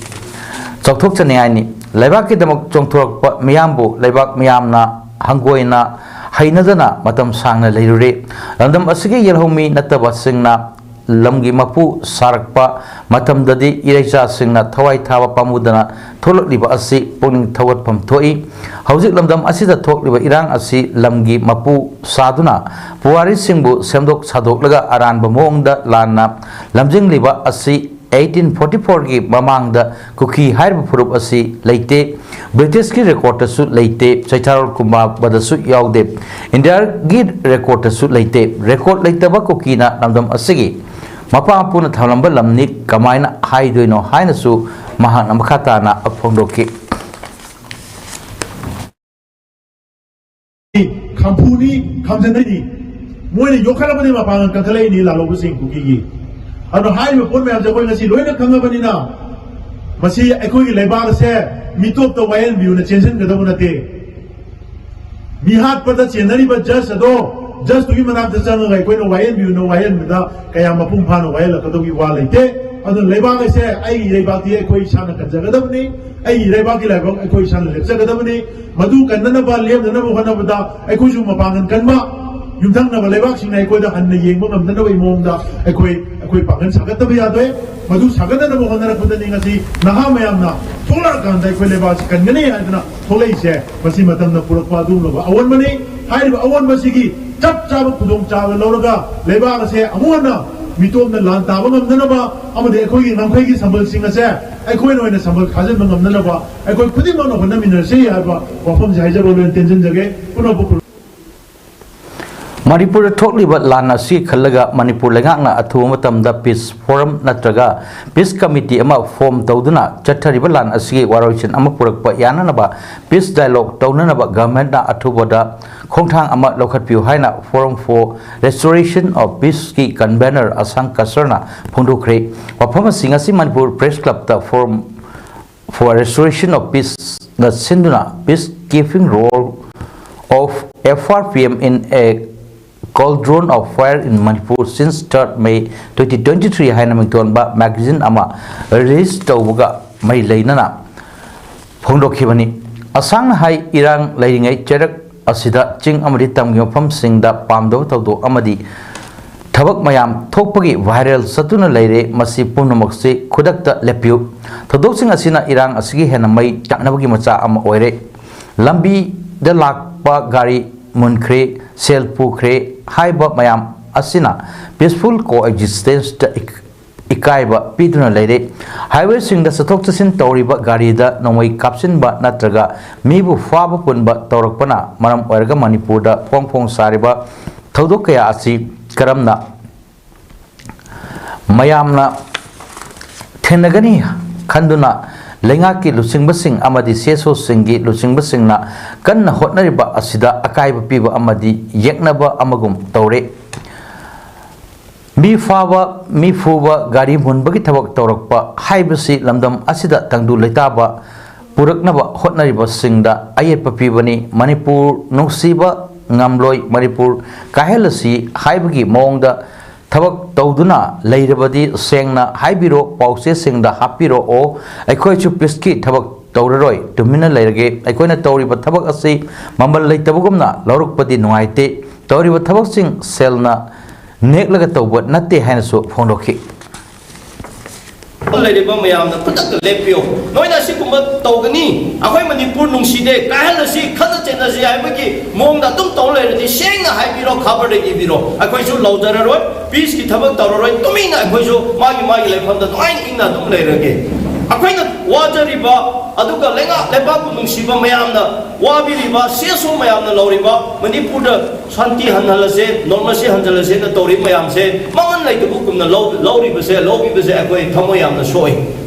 ꯆꯥꯎꯊꯣꯛꯆꯅꯤꯡꯉꯥꯏꯅꯤ꯫ ꯂꯩꯕꯥꯛꯀꯤꯗꯃꯛ ꯆꯣꯡꯊꯣꯔꯛꯄ ꯃꯤꯌꯥꯝꯕꯨ ꯂꯩꯕꯥꯛ ꯃꯤꯌꯥꯝꯅ ꯍꯪꯒꯣꯏꯅ ꯍꯩꯅꯗꯅ ꯃꯇꯝ ꯁꯥꯡꯅ ꯂꯩꯔꯨꯔꯦ꯫ ꯂꯝꯗꯝ ꯑꯁꯤꯒꯤ ꯌꯦꯜꯍꯧꯃꯤ ꯅꯠꯇꯕꯁꯤꯡꯅ ꯂꯝꯒꯤ ꯃꯄꯨ ꯁꯥꯔꯛꯄ ꯃꯇꯝꯗꯗꯤ ꯏꯔꯩꯆꯥꯁꯤꯡꯅ ꯊꯋꯥꯏ ꯊꯥꯕ ꯄꯥꯝꯃꯨꯗꯅ ꯊꯣꯛꯂꯛꯂꯤꯕ ꯑꯁꯤ ꯄꯨꯛꯅꯤꯡ ꯊꯧꯒꯠꯐꯝ ꯊꯣꯛꯏ꯫ ꯍꯧꯖꯤꯛ ꯂꯝꯗꯝ ꯑꯁꯤꯗ ꯊꯣꯛꯂꯤꯕ ꯏꯔꯥꯡ ꯑꯁꯤ ꯂꯝꯒꯤ ꯃꯄꯨ ꯁꯥꯗꯨꯅ ꯄꯨꯋꯥꯔꯤꯁꯤꯡꯕꯨ ꯁꯦꯝꯗꯣꯛ ꯁꯥꯗꯣꯛꯂꯒ ꯑꯔꯥꯟꯕ ꯃꯑꯣꯡꯗ ꯂꯥꯟꯅ ꯂꯝꯖꯤꯡꯂꯤꯕ ꯑꯁꯤ eighteen forty four ꯒꯤ ꯃꯃꯥꯡꯗ ꯀꯨꯀꯤ ꯍꯥꯏꯔꯤꯕ ꯐꯨꯔꯨꯞ ꯑꯁꯤ ꯂꯩꯇꯦ꯫ ꯕ꯭ꯔꯤꯇꯤꯁꯀꯤ ꯔꯦꯀꯣꯔꯠꯇꯁꯨ ꯂꯩꯇꯦ, ꯆꯩꯊꯥꯔꯣꯜ ꯀꯨꯝꯕꯥꯕꯗꯁꯨ ꯌꯥꯎꯗꯦ, ꯏꯟꯗꯤꯌꯥꯒꯤ ꯔꯦꯀꯣꯔꯠꯇꯁꯨ ꯂꯩꯇꯦ꯫ ꯔꯦꯀꯣꯔꯠ ꯂꯩꯇꯕ ꯀꯨꯀꯤꯅ ꯂꯝꯗꯝ ꯑꯁꯤꯒꯤ ꯃꯄꯥ ꯃꯄꯨꯅ ꯊꯝꯂꯝꯕ ꯂꯝꯅꯤ, ꯀꯃꯥꯏꯅ ꯍꯥꯏꯗꯣꯏꯅꯣ ꯍꯥꯏꯅꯁꯨ ꯃꯍꯥꯛꯅ ꯃꯈꯥ ꯇꯥꯅ ꯐꯣꯡꯗꯣꯛꯈꯤ꯫ ꯈꯝꯐꯨꯅꯤ, ꯈꯝꯖꯟꯅꯩꯅꯤ꯫ ꯃꯣꯏꯅ ꯌꯣꯛꯈꯠꯂꯕꯅꯤ, ꯃꯄꯥꯡꯒꯜ ꯀꯟꯈꯠꯂꯛꯏꯅꯤ ꯂꯥꯜꯍꯧꯕꯁꯤꯡ ꯀꯨꯀꯤꯒꯤ꯫ ꯑꯗꯣ ꯍꯥꯏꯔꯤꯕ ꯄꯣꯠ ꯃꯌꯥꯝꯁꯦ ꯑꯩꯈꯣꯏ ꯉꯁꯤ ꯂꯣꯏꯅ ꯈꯪꯉꯕꯅꯤꯅ, ꯃꯁꯤ ꯑꯩꯈꯣꯏꯒꯤ ꯂꯩꯕꯥꯛ ꯑꯁꯦ ꯃꯤꯇꯣꯞꯇ ꯋꯥꯌꯦꯟꯕꯤꯌꯨꯅ ꯆꯦꯟꯁꯤꯟꯒꯗꯕ ꯅꯠꯇꯦ꯫ ꯃꯤꯍꯥꯠꯄꯗ ꯆꯦꯟꯅꯔꯤꯕ ꯖꯁ ꯑꯗꯣ, ꯖꯁꯇꯨꯒꯤ ꯃꯅꯥꯛꯇ ꯆꯪꯉꯒ ꯑꯩꯈꯣꯏꯅ ꯋꯥꯌꯦꯟꯕꯤꯌꯨꯅ ꯋꯥꯌꯦꯟꯕꯗ ꯀꯌꯥ ꯃꯄꯨꯡ ꯐꯥꯅ ꯋꯥꯌꯦꯜꯂꯛꯀꯗꯧꯒꯤ ꯋꯥ ꯂꯩꯇꯦ꯫ ꯑꯗꯨꯅ ꯂꯩꯕꯥꯛ ꯑꯁꯦ ꯑꯩꯒꯤ ꯂꯩꯕꯥꯛꯇꯤ ꯑꯩꯈꯣꯏ ꯏꯁꯥꯅ ꯀꯟꯖꯒꯗꯕꯅꯤ, ꯑꯩꯒꯤ ꯂꯩꯕꯥꯛꯀꯤ ꯂꯥꯏꯕꯛ ꯑꯩꯈꯣꯏ ꯏꯁꯥꯅ ꯂꯦꯞꯆꯒꯗꯕꯅꯤ꯫ ꯃꯗꯨ ꯀꯟꯅꯅꯕ, ꯂꯦꯞꯅꯅꯕ ꯍꯣꯠꯅꯕꯗ ꯑꯩꯈꯣꯏꯁꯨ ꯃꯄꯥꯡꯒꯜ ꯀꯟꯕ, ꯌꯨꯝꯊꯪꯅꯕ ꯂꯩꯕꯥꯛꯁꯤꯡꯅ ꯑꯩꯈꯣꯏꯗ ꯍꯟꯅ ꯌꯦꯡꯕ ꯉꯝꯗꯅꯕꯒꯤ ꯃꯑꯣꯡꯗ ꯑꯩꯈꯣꯏ, ꯑꯩꯈꯣꯏ ꯄꯥꯡꯒꯜ ꯁꯥꯒꯠꯇꯕ ꯌꯥꯗꯦ꯫ ꯃꯗꯨ ꯁꯥꯒꯠꯅꯅꯕ ꯍꯣꯠꯅꯔꯛꯄꯗꯅꯤ ꯉꯁꯤ ꯅꯍꯥ ꯃꯌꯥꯝꯅ ꯊꯣꯛꯂꯛꯑꯀꯥꯟꯗ ꯑꯩꯈꯣꯏ ꯂꯩꯕꯥꯛꯁꯤ ꯀꯟꯒꯅꯤ ꯍꯥꯏꯗꯅ ꯊꯣꯛꯂꯛꯏꯁꯦ꯫ ꯃꯁꯤ ꯃꯇꯝꯅ ꯄꯨꯔꯛꯄ ꯑꯗꯨꯒꯨꯝꯂꯕ ꯑꯑꯣꯟꯕꯅꯤ꯫ ꯍꯥꯏꯔꯤꯕ ꯑꯑꯣꯟꯕꯁꯤꯒꯤ ꯆꯞ ꯆꯥꯕ ꯈꯨꯗꯣꯡꯆꯥꯕ ꯂꯧꯔꯒ ꯂꯩꯕꯥꯛ ꯑꯁꯦ ꯑꯃꯨꯛ ꯍꯟꯅ ꯃꯤꯇꯣꯞꯅ ꯂꯥꯟ ꯇꯥꯕ ꯉꯝꯗꯅꯕ ꯑꯃꯗꯤ ꯑꯩꯈꯣꯏꯒꯤ ꯉꯝꯈꯩꯒꯤ ꯁꯝꯕꯜꯁꯤꯡ ꯑꯁꯦ ꯑꯩꯈꯣꯏꯅ ꯑꯣꯏꯅ ꯁꯝꯕꯜ ꯈꯥꯖꯤꯟꯕ ꯉꯝꯅꯅꯕ ꯑꯩꯈꯣꯏ ꯈꯨꯗꯤꯡꯃꯛꯅ ꯍꯣꯠꯅꯃꯤꯟꯅꯁꯤ ꯍꯥꯏꯕ ꯋꯥꯐꯝꯁꯦ ꯍꯥꯏꯖꯕ ꯂꯣꯏꯅ ꯇꯦꯟꯁꯤꯟꯖꯒꯦ꯫ ꯄꯨꯝꯅꯃꯛꯄꯨ ꯃꯅꯤꯄꯨꯔꯗ ꯊꯣꯛꯂꯤꯕ ꯂꯥꯟ ꯑꯁꯤ ꯈꯜꯂꯒ ꯃꯅꯤꯄꯨꯔ ꯂꯩꯉꯥꯛꯅ ꯑꯊꯨꯕ ꯃꯇꯝꯗ ꯄꯤꯁ ꯐꯣꯔꯝ ꯅꯠꯇ꯭ꯔꯒ ꯄꯤꯁ ꯀꯃꯤꯇꯤ ꯑꯃ ꯐꯣꯝ ꯇꯧꯗꯨꯅ ꯆꯠꯊꯔꯤꯕ ꯂꯥꯟ ꯑꯁꯤꯒꯤ ꯋꯥꯔꯣꯏꯁꯤꯟ ꯑꯃ ꯄꯨꯔꯛꯄ ꯌꯥꯅꯅꯕ ꯄꯤꯁ ꯗꯥꯏꯂꯣꯒ ꯇꯧꯅꯅꯕ ꯒꯚꯔꯟꯃꯦꯟꯠꯅ ꯑꯊꯨꯕꯗ ꯈꯣꯡꯊꯥꯡ ꯑꯃ ꯂꯧꯈꯠꯄꯤꯌꯨ ꯍꯥꯏꯅ Forum for Restoration of Peaceꯀꯤ ꯀꯟꯚꯦꯅꯔ ꯑꯁꯥꯡ ꯀꯁꯔꯅ ꯐꯣꯡꯗꯣꯛꯈ꯭ꯔꯦ꯫ ꯋꯥꯐꯝ ꯑꯁꯤ ꯉꯁꯤ ꯃꯅꯤꯄꯨꯔ ꯄ꯭ꯔꯦꯁ ꯀ꯭ꯂꯕꯇ Forum for Restoration of Peaceꯅ ꯁꯤꯟꯗꯨꯅ Peace Keeping Role of F R P M in a Cauldron of Fire in Manipur since third May twenty twenty-three ꯍꯥꯏꯅ ꯃꯤꯡꯊꯣꯟꯕ ꯃꯦꯒꯥꯖꯤꯟ ꯑꯃ ꯔꯤꯂꯤꯖ ꯇꯧꯕꯒ ꯃꯔꯤ ꯂꯩꯅꯅ ꯐꯣꯡꯗꯣꯛꯈꯤꯕꯅꯤ꯫ ꯑꯁꯥꯡꯅ ꯍꯥꯏ, ꯏꯔꯥꯡ ꯂꯩꯔꯤꯉꯩ ꯆꯩꯔꯛ ꯑꯁꯤꯗ ꯆꯤꯡ ꯑꯃꯗꯤ ꯇꯝꯒꯤ ꯃꯐꯝꯁꯤꯡꯗ ꯄꯥꯝꯗꯕ ꯊꯧꯗꯣꯛ ꯑꯃꯗꯤ ꯊꯕꯛ ꯃꯌꯥꯝ ꯊꯣꯛꯄꯒꯤ ꯚꯥꯏꯔꯦꯜ ꯆꯠꯇꯨꯅ ꯂꯩꯔꯦ꯫ ꯃꯁꯤ ꯄꯨꯝꯅꯃꯛꯁꯤ ꯈꯨꯗꯛꯇ ꯂꯦꯞꯄꯤꯌꯨ꯫ ꯊꯧꯗꯣꯛꯁꯤꯡ ꯑꯁꯤꯅ ꯏꯔꯥꯡ ꯑꯁꯤꯒꯤ ꯍꯦꯟꯅ ꯃꯩ ꯆꯥꯛꯅꯕꯒꯤ ꯃꯆꯥꯛ ꯑꯃ ꯑꯣꯏꯔꯦ꯫ ꯂꯝꯕꯤꯗ ꯂꯥꯛꯄ ꯒꯥꯔꯤ ꯃꯨꯟꯈ꯭ꯔꯦ, ꯁꯦꯜ ꯄꯨꯈ꯭ꯔꯦ ꯍꯥꯏꯕ ꯃꯌꯥꯝ ꯑꯁꯤꯅ peaceful coexistenceꯇ ꯏꯛ-, ꯏꯀꯥꯏꯕ ꯄꯤꯗꯨꯅ ꯂꯩꯔꯦ꯫ ꯍꯥꯏꯋꯦꯁꯤꯡꯗ ꯆꯠꯊꯣꯛ ꯆꯠꯁꯤꯟ ꯇꯧꯔꯤꯕ ꯒꯥꯔꯤꯗ ꯅꯣꯡꯃꯩ ꯀꯥꯞꯁꯤꯟꯕ ꯅꯠꯇ꯭ꯔꯒ ꯃꯤꯕꯨ ꯐꯥꯕ ꯄꯨꯟꯕ ꯇꯧꯔꯛꯄꯅ ꯃꯔꯝ ꯑꯣꯏꯔꯒ ꯃꯅꯤꯄꯨꯔꯗ ꯐꯣꯡ ꯐꯣꯡ ꯁꯥꯔꯤꯕ ꯊꯧꯗꯣꯛ ꯀꯌꯥ ꯑꯁꯤ ꯀꯔꯝꯅ ꯃꯌꯥꯝꯅ ꯊꯦꯡꯅꯒꯅꯤ ꯈꯟꯗꯨꯅ ꯂꯩꯉꯥꯛꯀꯤ ꯂꯨꯆꯤꯡꯕꯁꯤꯡ ꯑꯃꯗꯤ ꯁꯤ ꯑꯦꯁ ꯑꯣꯁꯤꯡꯒꯤ ꯂꯨꯆꯤꯡꯕꯁꯤꯡꯅ ꯀꯟꯅ ꯍꯣꯠꯅꯔꯤꯕ ꯑꯁꯤꯗ ꯑꯀꯥꯏꯕ ꯄꯤꯕ ꯑꯃꯗꯤ ꯌꯦꯛꯅꯕ ꯑꯃꯒꯨꯝ ꯇꯧꯔꯦ꯫ ꯃꯤ ꯐꯥꯕ, ꯃꯤ ꯐꯨꯕ, ꯒꯥꯔꯤ ꯃꯨꯟꯕꯒꯤ ꯊꯕꯛ ꯇꯧꯔꯛꯄ ꯍꯥꯏꯕꯁꯤ ꯂꯝꯗꯝ ꯑꯁꯤꯗ ꯇꯪꯗꯨ ꯂꯩꯇꯥꯕ ꯄꯨꯔꯛꯅꯕ ꯍꯣꯠꯅꯔꯤꯕꯁꯤꯡꯗ ꯑꯌꯦꯠꯄ ꯄꯤꯕꯅꯤ꯫ ꯃꯅꯤꯄꯨꯔ ꯅꯨꯡꯁꯤꯕ ꯉꯝꯂꯣꯏ, ꯃꯅꯤꯄꯨꯔ ꯀꯥꯏꯍꯜꯂꯁꯤ ꯍꯥꯏꯕꯒꯤ ꯃꯑꯣꯡꯗ ꯊꯕꯛ ꯇꯧꯗꯨꯅ ꯂꯩꯔꯕꯗꯤ ꯁꯦꯡꯅ ꯍꯥꯏꯕꯤꯔꯣ, ꯄꯥꯎꯆꯦꯁꯤꯡꯗ ꯍꯥꯞꯄꯤꯔꯛꯑꯣ꯫ ꯑꯩꯈꯣꯏꯁꯨ ꯄꯤꯁꯀꯤ ꯊꯕꯛ ꯇꯧꯔꯔꯣꯏ, ꯇꯨꯃꯤꯟꯅ ꯂꯩꯔꯒꯦ꯫ ꯑꯩꯈꯣꯏꯅ ꯇꯧꯔꯤꯕ ꯊꯕꯛ ꯑꯁꯤ ꯃꯃꯜ ꯂꯩꯇꯕꯒꯨꯝꯅ ꯂꯧꯔꯛꯄꯗꯤ ꯅꯨꯡꯉꯥꯏꯇꯦ꯫ ꯇꯧꯔꯤꯕ ꯊꯕꯛꯁꯤꯡ ꯁꯦꯜꯅ ꯅꯦꯛꯂꯒ ꯇꯧꯕ ꯅꯠꯇꯦ ꯍꯥꯏꯅꯁꯨ ꯐꯣꯡꯗꯣꯛꯈꯤ꯫ ꯂꯩꯔꯤꯕ ꯃꯌꯥꯝꯅ ꯈꯨꯗꯛꯇ ꯂꯦꯞꯄꯤꯌꯨ꯫ ꯅꯣꯏꯅ ꯑꯁꯤꯒꯨꯝꯕ ꯇꯧꯒꯅꯤ, ꯑꯩꯈꯣꯏ ꯃꯅꯤꯄꯨꯔ ꯅꯨꯡꯁꯤꯗꯦ, ꯀꯥꯏꯍꯜꯂꯁꯤ, ꯈꯠꯅ ꯆꯩꯅꯁꯤ ꯍꯥꯏꯕꯒꯤ ꯃꯑꯣꯡꯗ ꯑꯗꯨꯝ ꯇꯧ ꯂꯩꯔꯗꯤ ꯁꯦꯡꯅ ꯍꯥꯏꯕꯤꯔꯣ, ꯈꯕꯔꯗ ꯏꯕꯤꯔꯣ꯫ ꯑꯩꯈꯣꯏꯁꯨ ꯂꯧꯖꯔꯔꯣꯏ, ꯄꯤꯁꯀꯤ ꯊꯕꯛ ꯇꯧꯔꯔꯣꯏ, ꯇꯨꯃꯤꯟꯅ ꯑꯩꯈꯣꯏꯁꯨ ꯃꯥꯒꯤ ꯃꯥꯒꯤ ꯂꯩꯐꯝꯗ ꯅꯨꯡꯉꯥꯏꯅ ꯏꯪꯅ ꯑꯗꯨꯝ ꯂꯩꯔꯒꯦ꯫ ꯑꯩꯈꯣꯏꯅ ꯋꯥꯖꯔꯤꯕ, ꯑꯗꯨꯒ ꯂꯩꯉꯥꯛ ꯂꯩꯕꯥꯛꯄꯨ ꯅꯨꯡꯁꯤꯕ ꯃꯌꯥꯝꯅ ꯋꯥꯕꯤꯔꯤꯕ, ꯁꯤ ꯑꯦꯁ ꯑꯣ ꯃꯌꯥꯝꯅ ꯂꯧꯔꯤꯕ, ꯃꯅꯤꯄꯨꯔꯗ ꯁꯥꯟꯇꯤ ꯍꯟꯍꯜꯂꯁꯦ, normalcy ꯍꯟꯖꯜꯂꯁꯦꯅ ꯇꯧꯔꯤꯕ ꯃꯌꯥꯝꯁꯦ ꯃꯃꯜ ꯂꯩꯇꯕꯒꯨꯝꯅ ꯂꯧ-, ꯂꯧꯔꯤꯕꯁꯦ, ꯂꯧꯕꯤꯕꯁꯦ ꯑꯩꯈꯣꯏ ꯊꯃꯣꯏ ꯌꯥꯝꯅ ꯁꯣꯛꯏ꯫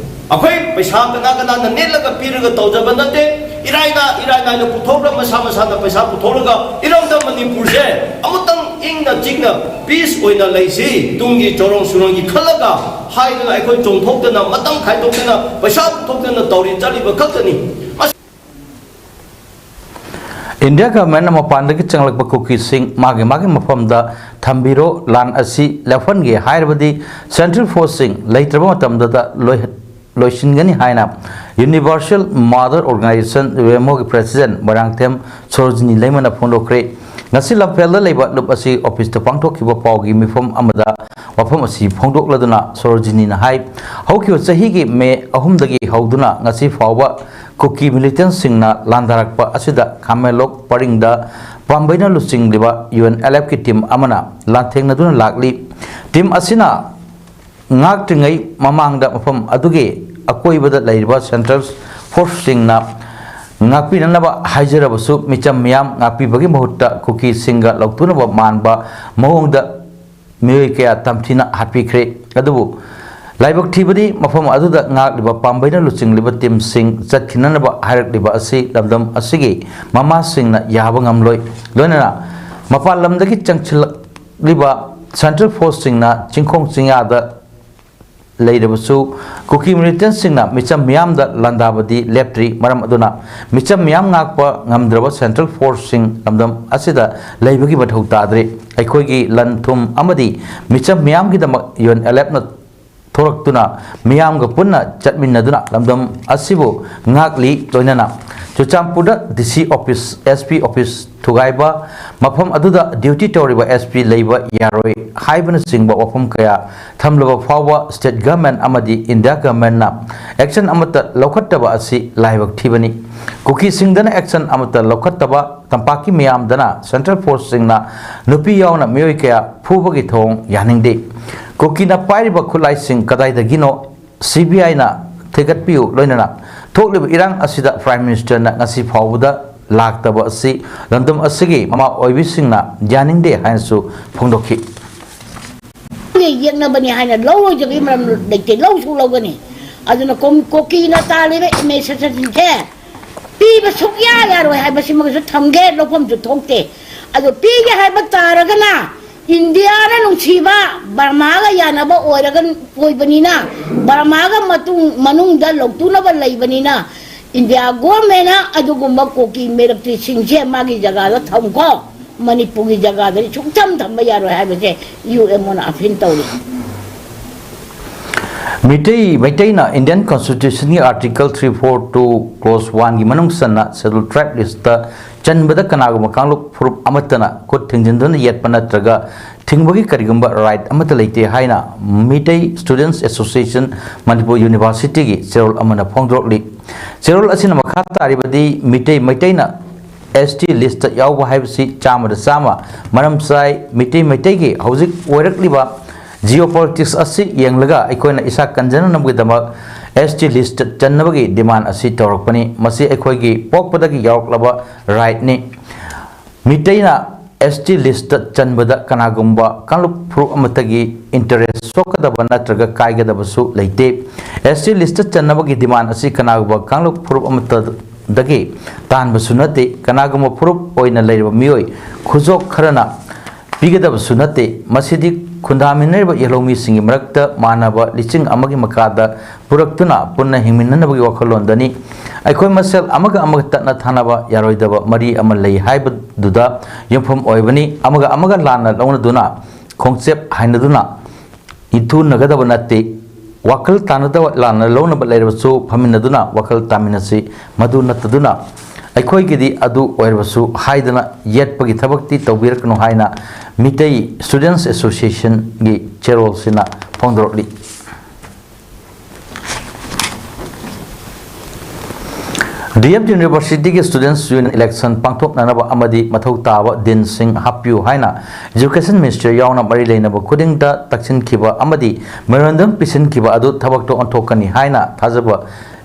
ꯑꯩꯈꯣꯏ ꯄꯩꯁꯥ ꯀꯅꯥ ꯀꯅꯥꯅ ꯅꯦꯠꯂꯒ ꯄꯤꯔꯒ ꯇꯧꯖꯕ ꯅꯠꯇꯦ꯫ ꯏꯔꯥꯏꯅ, ꯏꯔꯥꯏ ꯂꯥꯏꯅ ꯄꯨꯊꯣꯛꯂꯒ ꯃꯁꯥ ꯃꯁꯥꯅ ꯄꯩꯁꯥ ꯄꯨꯊꯣꯛꯂꯒ ꯏꯔꯝꯗꯝ ꯃꯅꯤꯄꯨꯔꯁꯦ ꯑꯃꯨꯛꯇꯪ ꯏꯪꯅ ꯆꯤꯛꯅ peace ꯑꯣꯏꯅ ꯂꯩꯁꯤ, ꯇꯨꯡꯒꯤ ꯆꯣꯔꯣꯡ ꯁꯨꯔꯣꯡꯒꯤ ꯈꯜꯂꯒ ꯍꯥꯏꯗꯅ ꯑꯩꯈꯣꯏ ꯆꯣꯡꯊꯣꯛꯇꯅ, ꯃꯇꯝ ꯈꯥꯏꯗꯣꯛꯇꯅ, ꯄꯩꯁꯥ ꯄꯨꯊꯣꯛꯇꯅ ꯇꯧꯔꯤ ꯆꯠꯂꯤꯕ ꯈꯛꯇꯅꯤ꯫ ꯏꯟꯗꯤꯌꯥ ꯒꯚꯔꯟꯃꯦꯟꯠꯅ ꯃꯄꯥꯟꯗꯒꯤ ꯆꯪꯂꯛꯄ ꯀꯨꯀꯤꯁꯤꯡ ꯃꯥꯒꯤ ꯃꯥꯒꯤ ꯃꯐꯝꯗ ꯊꯝꯕꯤꯔꯣ, ꯂꯥꯟ ꯑꯁꯤ ꯂꯦꯞꯍꯟꯒꯦ ꯍꯥꯏꯔꯕꯗꯤ ꯁꯦꯟꯇ꯭ꯔꯦꯜ ꯐꯣꯔꯁꯁꯤꯡ ꯂꯩꯇ꯭ꯔꯕ ꯃꯇꯝꯗꯇ ꯂꯣꯏ-, ꯂꯣꯏꯁꯤꯟꯒꯅꯤ ꯍꯥꯏꯅ Universal Mother Organization, U M ꯑꯣꯒꯤ ꯄ꯭ꯔꯦꯁꯤꯗꯦꯟꯠ ꯃꯣꯏꯔꯥꯡꯊꯦꯝ ꯁꯣꯔꯣꯖꯤꯅꯤ ꯂꯩꯃꯅ ꯐꯣꯡꯗꯣꯛꯈ꯭ꯔꯦ꯫ ꯉꯁꯤ ꯂꯝꯐꯦꯜꯗ ꯂꯩꯕ ꯂꯨꯞ ꯑꯁꯤ ꯑꯣꯐꯤꯁꯇ ꯄꯥꯡꯊꯣꯛꯈꯤꯕ ꯄꯥꯎꯒꯤ ꯃꯤꯐꯝ ꯑꯃꯗ ꯋꯥꯐꯝ ꯑꯁꯤ ꯐꯣꯡꯗꯣꯛꯂꯗꯨꯅ ꯁꯣꯔꯣꯖꯤꯅꯤꯅ ꯍꯥꯏ, ꯍꯧꯈꯤꯕ ꯆꯍꯤꯒꯤ ꯃꯦ ꯑꯍꯨꯝꯗꯒꯤ ꯍꯧꯗꯨꯅ ꯉꯁꯤ ꯐꯥꯎꯕ ꯀꯨꯀꯤ ꯃꯤꯂꯤꯇꯦꯟꯠꯁꯤꯡꯅ ꯂꯥꯟꯗꯥꯔꯛꯄ ꯑꯁꯤꯗ ꯈꯥꯃꯦꯟꯂꯣꯛ ꯄꯔꯤꯡꯗ ꯄꯥꯝꯕꯩꯅ ꯂꯨꯆꯤꯡꯂꯤꯕ ꯌꯨ ꯑꯦꯟ ꯑꯦꯜ ꯑꯦꯐꯀꯤ ꯇꯤꯝ ꯑꯃꯅ ꯂꯥꯟꯊꯦꯡꯅꯗꯨꯅ ꯂꯥꯛꯂꯤ꯫ ꯇꯤꯝ ꯑꯁꯤꯅ ꯉꯥꯛꯇ꯭ꯔꯤꯉꯩ ꯃꯃꯥꯡꯗ ꯃꯐꯝ ꯑꯗꯨꯒꯤ ꯑꯀꯣꯏꯕꯗ ꯂꯩꯔꯤꯕ ꯁꯦꯟꯇ꯭ꯔꯦꯜ ꯐꯣꯔꯁꯁꯤꯡꯅ ꯉꯥꯛꯄꯤꯅꯅꯕ ꯍꯥꯏꯖꯔꯕꯁꯨ, ꯃꯤꯆꯝ ꯃꯤꯌꯥꯝ ꯉꯥꯛꯄꯤꯕꯒꯤ ꯃꯍꯨꯠꯇ ꯀꯨꯀꯤꯁꯤꯡꯒ ꯂꯧꯊꯣꯛꯅꯕ ꯃꯥꯟꯕ ꯃꯑꯣꯡꯗ ꯃꯤꯑꯣꯏ ꯀꯌꯥ ꯇꯝꯊꯤꯅ ꯍꯥꯠꯄꯤꯈ꯭ꯔꯦ꯫ ꯑꯗꯨꯕꯨ ꯂꯥꯏꯕꯛ ꯊꯤꯕꯗꯤ ꯃꯐꯝ ꯑꯗꯨꯗ ꯉꯥꯛꯂꯤꯕ ꯄꯥꯝꯕꯩꯅ ꯂꯨꯆꯤꯡꯂꯤꯕ ꯇꯤꯝꯁꯤꯡ ꯆꯠꯈꯤꯅꯅꯕ ꯍꯥꯏꯔꯛꯂꯤꯕ ꯑꯁꯤ ꯂꯝꯗꯝ ꯑꯁꯤꯒꯤ ꯃꯃꯥꯁꯤꯡꯅ ꯌꯥꯕ ꯉꯝꯂꯣꯏ꯫ ꯂꯣꯏꯅꯅ ꯃꯄꯥꯟ ꯂꯝꯗꯒꯤ ꯆꯪꯁꯤꯜꯂꯛꯂꯤꯕ ꯁꯦꯟꯇ꯭ꯔꯦꯜ ꯐꯣꯔꯁꯁꯤꯡꯅ ꯆꯤꯡꯈꯣꯡ ꯆꯤꯡꯌꯥꯗ ꯂꯩꯔꯕꯁꯨ ꯀꯨꯀꯤ ꯃꯤꯂꯤꯇꯦꯟꯁꯤꯡꯅ ꯃꯤꯆꯝ ꯃꯤꯌꯥꯝꯗ ꯂꯥꯟꯗꯥꯕꯗꯤ ꯂꯦꯞꯇ꯭ꯔꯤ꯫ ꯃꯔꯝ ꯑꯗꯨꯅ ꯃꯤꯆꯝ ꯃꯤꯌꯥꯝ ꯉꯥꯛꯄ ꯉꯝꯗ꯭ꯔꯕ ꯁꯦꯟꯇ꯭ꯔꯦꯜ ꯐꯣꯔꯁꯁꯤꯡ ꯂꯝꯗꯝ ꯑꯁꯤꯗ ꯂꯩꯕꯒꯤ ꯃꯊꯧ ꯇꯥꯗ꯭ꯔꯤ꯫ ꯑꯩꯈꯣꯏꯒꯤ ꯂꯟ ꯊꯨꯝ ꯑꯃꯗꯤ ꯃꯤꯆꯝ ꯃꯤꯌꯥꯝꯒꯤꯗꯃꯛ ꯌꯨ ꯑꯦꯟ ꯑꯦꯜ ꯑꯦꯐꯅ ꯊꯣꯔꯛꯇꯨꯅ ꯃꯤꯌꯥꯝꯒ ꯄꯨꯟꯅ ꯆꯠꯃꯤꯟꯅꯗꯨꯅ ꯂꯝꯗꯝ ꯑꯁꯤꯕꯨ ꯉꯥꯛꯂꯤ꯫ ꯂꯣꯏꯅꯅ ꯆꯨꯔꯆꯥꯟꯄꯨꯔꯗ ꯗꯤ ꯁꯤ ꯑꯣꯐꯤꯁ, ꯑꯦꯁ ꯄꯤ ꯑꯣꯐꯤꯁ ꯊꯨꯒꯥꯏꯕ, ꯃꯐꯝ ꯑꯗꯨꯗ ꯗ꯭ꯌꯨꯇꯤ ꯇꯧꯔꯤꯕ ꯑꯦꯁ ꯄꯤ ꯂꯩꯕ ꯌꯥꯔꯣꯏ ꯍꯥꯏꯕꯅꯆꯤꯡꯕ ꯋꯥꯐꯝ ꯀꯌꯥ ꯊꯝꯂꯕ ꯐꯥꯎꯕ ꯁ꯭ꯇꯦꯠ ꯒꯚꯔꯟꯃꯦꯟꯠ ꯑꯃꯗꯤ ꯏꯟꯗꯤꯌꯥ ꯒꯚꯔꯟꯃꯦꯟꯠꯅ ꯑꯦꯛꯁꯟ ꯑꯃꯠꯇ ꯂꯧꯈꯠꯇꯕ ꯑꯁꯤ ꯂꯥꯏꯕꯛ ꯊꯤꯕꯅꯤ꯫ ꯀꯨꯀꯤꯁꯤꯡꯗꯅ ꯑꯦꯛꯁꯟ ꯑꯃꯠꯇ ꯂꯧꯈꯠꯇꯕ ꯇꯝꯄꯥꯛꯀꯤ ꯃꯤꯌꯥꯝꯗꯅ ꯁꯦꯟꯇ꯭ꯔꯦꯜ ꯐꯣꯔꯁꯁꯤꯡꯅ ꯅꯨꯄꯤ ꯌꯥꯎꯅ ꯃꯤꯑꯣꯏ ꯀꯌꯥ ꯐꯨꯕꯒꯤ ꯊꯧꯑꯣꯡ ꯌꯥꯅꯤꯡꯗꯦ꯫ ꯀꯨꯀꯤꯅ ꯄꯥꯏꯔꯤꯕ ꯈꯨꯠꯂꯥꯏꯁꯤꯡ ꯀꯗꯥꯏꯗꯒꯤꯅꯣ ꯁꯤ ꯕꯤ ꯑꯥꯏꯅ ꯊꯤꯒꯠꯄꯤꯌꯨ꯫ ꯂꯣꯏꯅꯅ ꯊꯣꯛꯂꯤꯕ ꯏꯔꯥꯡ ꯑꯁꯤꯗ ꯄ꯭ꯔꯥꯏꯝ ꯃꯤꯅꯤꯁꯇꯔꯅ ꯉꯁꯤ ꯐꯥꯎꯕꯗ ꯂꯥꯛꯇꯕ ꯑꯁꯤ ꯂꯝꯗꯝ ꯑꯁꯤꯒꯤ ꯃꯃꯥ ꯑꯣꯏꯕꯤꯁꯤꯡꯅ ꯌꯥꯅꯤꯡꯗꯦ ꯍꯥꯏꯅꯁꯨ ꯐꯣꯡꯗꯣꯛꯈꯤ꯫ ꯌꯦꯛꯅꯕꯅꯤ ꯍꯥꯏꯅ ꯂꯧꯔꯣꯏꯗꯕꯒꯤ ꯃꯔꯝ ꯂꯩꯇꯦ, ꯂꯧꯁꯨ ꯂꯧꯒꯅꯤ꯫ ꯑꯗꯨꯅ ꯀꯣꯝ-, ꯀꯣꯀꯤꯅ ꯇꯥꯜꯂꯤꯕ ꯑꯦꯗꯃꯤꯅꯤꯁꯇ꯭ꯔꯦꯁꯟꯁꯦ ꯄꯤꯕ ꯁꯨꯛꯌꯥ ꯌꯥꯔꯣꯏ ꯍꯥꯏꯕꯁꯤꯃꯒꯁꯨ ꯊꯝꯒꯦ, ꯂꯧꯐꯝꯁꯨ ꯊꯣꯛꯇꯦ꯫ ꯑꯗꯣ ꯄꯤꯒꯦ ꯍꯥꯏꯕ ꯇꯥꯔꯒꯅ ꯏꯟꯗꯤꯌꯥꯅ ꯅꯨꯡꯁꯤꯕ ꯕꯔꯃꯥꯒ ꯌꯥꯅꯕ ꯑꯣꯏꯔꯒ, ꯑꯣꯏꯕꯅꯤꯅ, ꯕꯔꯃꯥꯒ ꯃꯇꯨꯡ, ꯃꯅꯨꯡꯗ ꯂꯧꯇꯨꯅꯕ ꯂꯩꯕꯅꯤꯅ, ꯏꯟꯗꯤꯌꯥ ꯒꯣꯔꯃꯦꯟꯅ ꯑꯗꯨꯒꯨꯝꯕ ꯀꯣꯀꯤ ꯃꯤꯂꯤꯇ꯭ꯔꯤꯁꯤꯡꯁꯦ ꯃꯥꯒꯤ ꯖꯒꯥꯗ ꯊꯝꯈꯣ, ꯃꯅꯤꯄꯨꯔꯒꯤ ꯖꯒꯥꯗꯗꯤ ꯁꯨꯡꯊꯝ ꯊꯝꯕ ꯌꯥꯔꯣꯏ ꯍꯥꯏꯕꯁꯦ ꯌꯨ ꯑꯦꯝ ꯑꯣꯅ ꯑꯄꯤꯜ ꯇꯧꯔꯤ꯫ ꯃꯤꯇꯩ ꯃꯩꯇꯩꯅ ꯏꯟꯗꯤꯌꯟ ꯀꯟꯁꯇꯤꯇ꯭ꯌꯨꯁꯟꯒꯤ article three four two clause ꯋꯥꯟꯒꯤ ꯃꯅꯨꯡ ꯆꯟꯅ ꯁꯦꯗ꯭ꯌꯨꯜ ꯇ꯭ꯔꯥꯏꯕ ꯂꯤꯁꯇ ꯆꯟꯕꯗ ꯀꯅꯥꯒꯨꯝꯕ ꯀꯥꯡꯂꯨꯞ ꯐꯨꯔꯨꯞ ꯑꯃꯠꯇꯅ ꯈꯨꯠ ꯊꯤꯡꯖꯤꯟꯗꯨꯅ ꯌꯦꯠꯄ ꯅꯠꯇ꯭ꯔꯒ ꯊꯤꯡꯕꯒꯤ ꯀꯔꯤꯒꯨꯝꯕ ꯔꯥꯏꯠ ꯑꯃꯠꯇ ꯂꯩꯇꯦ ꯍꯥꯏꯅ ꯃꯤꯇꯩ ꯁ꯭ꯇꯨꯗꯦꯟꯠꯁ ꯑꯦꯁꯣꯁꯤꯌꯦꯁꯟ ꯃꯅꯤꯄꯨꯔ ꯌꯨꯅꯤꯚꯔꯁꯤꯇꯤꯒꯤ ꯆꯦꯔꯣꯜ ꯑꯃꯅ ꯐꯣꯡꯗꯣꯔꯛꯂꯤ꯫ ꯆꯦꯔꯣꯜ ꯑꯁꯤꯅ ꯃꯈꯥ ꯇꯥꯔꯤꯕꯗꯤ ꯃꯤꯇꯩ ꯃꯩꯇꯩꯅ ꯑꯦꯁ ꯇꯤ ꯂꯤꯁꯇ ꯌꯥꯎꯕ ꯍꯥꯏꯕꯁꯤ ꯆꯥꯝꯃꯗ ꯆꯥꯝꯃ ꯃꯔꯝ ꯆꯥꯏ꯫ ꯃꯤꯇꯩ ꯃꯩꯇꯩꯒꯤ ꯍꯧꯖꯤꯛ ꯑꯣꯏꯔꯛꯂꯤꯕ ꯖꯤꯑꯣ ꯄꯣꯂꯤꯇꯤꯛꯁ ꯑꯁꯤ ꯌꯦꯡꯂꯒ ꯑꯩꯈꯣꯏꯅ ꯏꯁꯥ ꯀꯟꯖꯅꯅꯕꯒꯤꯗꯃꯛ ꯑꯦꯁ ꯇꯤ ꯂꯤꯁꯇ ꯆꯟꯅꯕꯒꯤ ꯗꯤꯃꯥꯟ ꯑꯁꯤ ꯇꯧꯔꯛꯄꯅꯤ꯫ ꯃꯁꯤ ꯑꯩꯈꯣꯏꯒꯤ ꯄꯣꯛꯄꯗꯒꯤ ꯌꯥꯎꯔꯛꯂꯕ ꯔꯥꯏꯠꯅꯤ꯫ ꯃꯤꯇꯩꯅ ꯑꯦꯁ ꯇꯤ ꯂꯤꯁꯇ ꯆꯟꯕꯗ ꯀꯅꯥꯒꯨꯝꯕ ꯀꯥꯡꯂꯨꯞ ꯐꯨꯔꯨꯞ ꯑꯃꯠꯇꯒꯤ ꯏꯟꯇꯔꯦꯁ ꯁꯣꯛꯀꯗꯕ ꯅꯠꯇ꯭ꯔꯒ ꯀꯥꯏꯒꯗꯕꯁꯨ ꯂꯩꯇꯦ꯫ ꯑꯦꯁ ꯇꯤ ꯂꯤꯁꯇ ꯆꯟꯅꯕꯒꯤ ꯗꯤꯃꯥꯟ ꯑꯁꯤ ꯀꯅꯥꯒꯨꯝꯕ ꯀꯥꯡꯂꯨꯞ ꯐꯨꯔꯨꯞ ꯑꯃꯠꯇꯗꯒꯤ ꯇꯥꯟꯕꯁꯨ ꯅꯠꯇꯦ꯫ ꯀꯅꯥꯒꯨꯝꯕ ꯐꯨꯔꯨꯞ ꯑꯣꯏꯅ ꯂꯩꯔꯕ ꯃꯤꯑꯣꯏ ꯈꯨꯖꯣꯛ ꯈꯔꯅ ꯄꯤꯒꯗꯕꯁꯨ ꯅꯠꯇꯦ꯫ ꯃꯁꯤꯗꯤ ꯈꯨꯟꯗꯥꯃꯤꯟꯅꯔꯤꯕ ꯌꯦꯜꯍꯧꯃꯤꯁꯤꯡꯒꯤ ꯃꯔꯛꯇ ꯃꯥꯟꯅꯕ ꯂꯤꯆꯤꯡ ꯑꯃꯒꯤ ꯃꯈꯥꯗ ꯄꯨꯔꯛꯇꯨꯅ ꯄꯨꯟꯅ ꯍꯤꯡꯃꯤꯟꯅꯅꯕꯒꯤ ꯋꯥꯈꯜꯂꯣꯟꯗꯅꯤ꯫ ꯑꯩꯈꯣꯏ ꯃꯁꯦꯜ ꯑꯃꯒ ꯑꯃꯒ ꯇꯠꯅ ꯊꯥꯅꯕ ꯌꯥꯔꯣꯏꯗꯕ ꯃꯔꯤ ꯑꯃ ꯂꯩ ꯍꯥꯏꯕꯗꯨꯗ ꯌꯨꯝꯐꯝ ꯑꯣꯏꯕꯅꯤ꯫ ꯑꯃꯒ ꯑꯃꯒ ꯂꯥꯟꯅ ꯂꯧꯅꯗꯨꯅ, ꯈꯣꯡꯆꯦꯞ ꯍꯥꯏꯅꯗꯨꯅ ꯏꯟꯊꯨꯅꯒꯗꯕ ꯅꯠꯇꯦ꯫ ꯋꯥꯈꯜ ꯇꯥꯅꯗꯕ ꯂꯥꯟꯅ ꯂꯧꯅꯕ ꯂꯩꯔꯕꯁꯨ ꯐꯝꯃꯤꯟꯅꯗꯨꯅ ꯋꯥꯈꯜ ꯇꯥꯃꯤꯟꯅꯁꯤ꯫ ꯃꯗꯨ ꯅꯠꯇꯗꯨꯅ ꯑꯩꯈꯣꯏꯒꯤꯗꯤ ꯑꯗꯨ ꯑꯣꯏꯔꯕꯁꯨ ꯍꯥꯏꯗꯅ ꯌꯦꯠꯄꯒꯤ ꯊꯕꯛꯇꯤ ꯇꯧꯕꯤꯔꯛꯀꯅꯨ ꯍꯥꯏꯅ ꯃꯤꯇꯩ Students Associationꯒꯤ ꯆꯦꯔꯣꯜꯁꯤꯅ ꯐꯣꯡꯗꯣꯔꯛꯂꯤ꯫ ꯗꯤ ꯑꯦꯝ ꯌꯨꯅꯤꯚꯔꯁꯤꯇꯤꯒꯤ Students Union election ꯄꯥꯡꯊꯣꯛꯅꯅꯕ ꯑꯃꯗꯤ ꯃꯊꯧ ꯇꯥꯕ ꯗꯤꯟꯁꯤꯡ ꯍꯥꯞꯄꯤꯌꯨ ꯍꯥꯏꯅ Education Minister ꯌꯥꯎꯅ ꯃꯔꯤ ꯂꯩꯅꯕ ꯈꯨꯗꯤꯡꯗ ꯇꯛꯁꯤꯟꯈꯤꯕ ꯑꯃꯗꯤ memorandum ꯄꯤꯁꯤꯟꯈꯤꯕ ꯑꯗꯨ ꯊꯕꯛꯇ ꯑꯣꯟꯊꯣꯛꯀꯅꯤ ꯍꯥꯏꯅ ꯊꯥꯖꯕ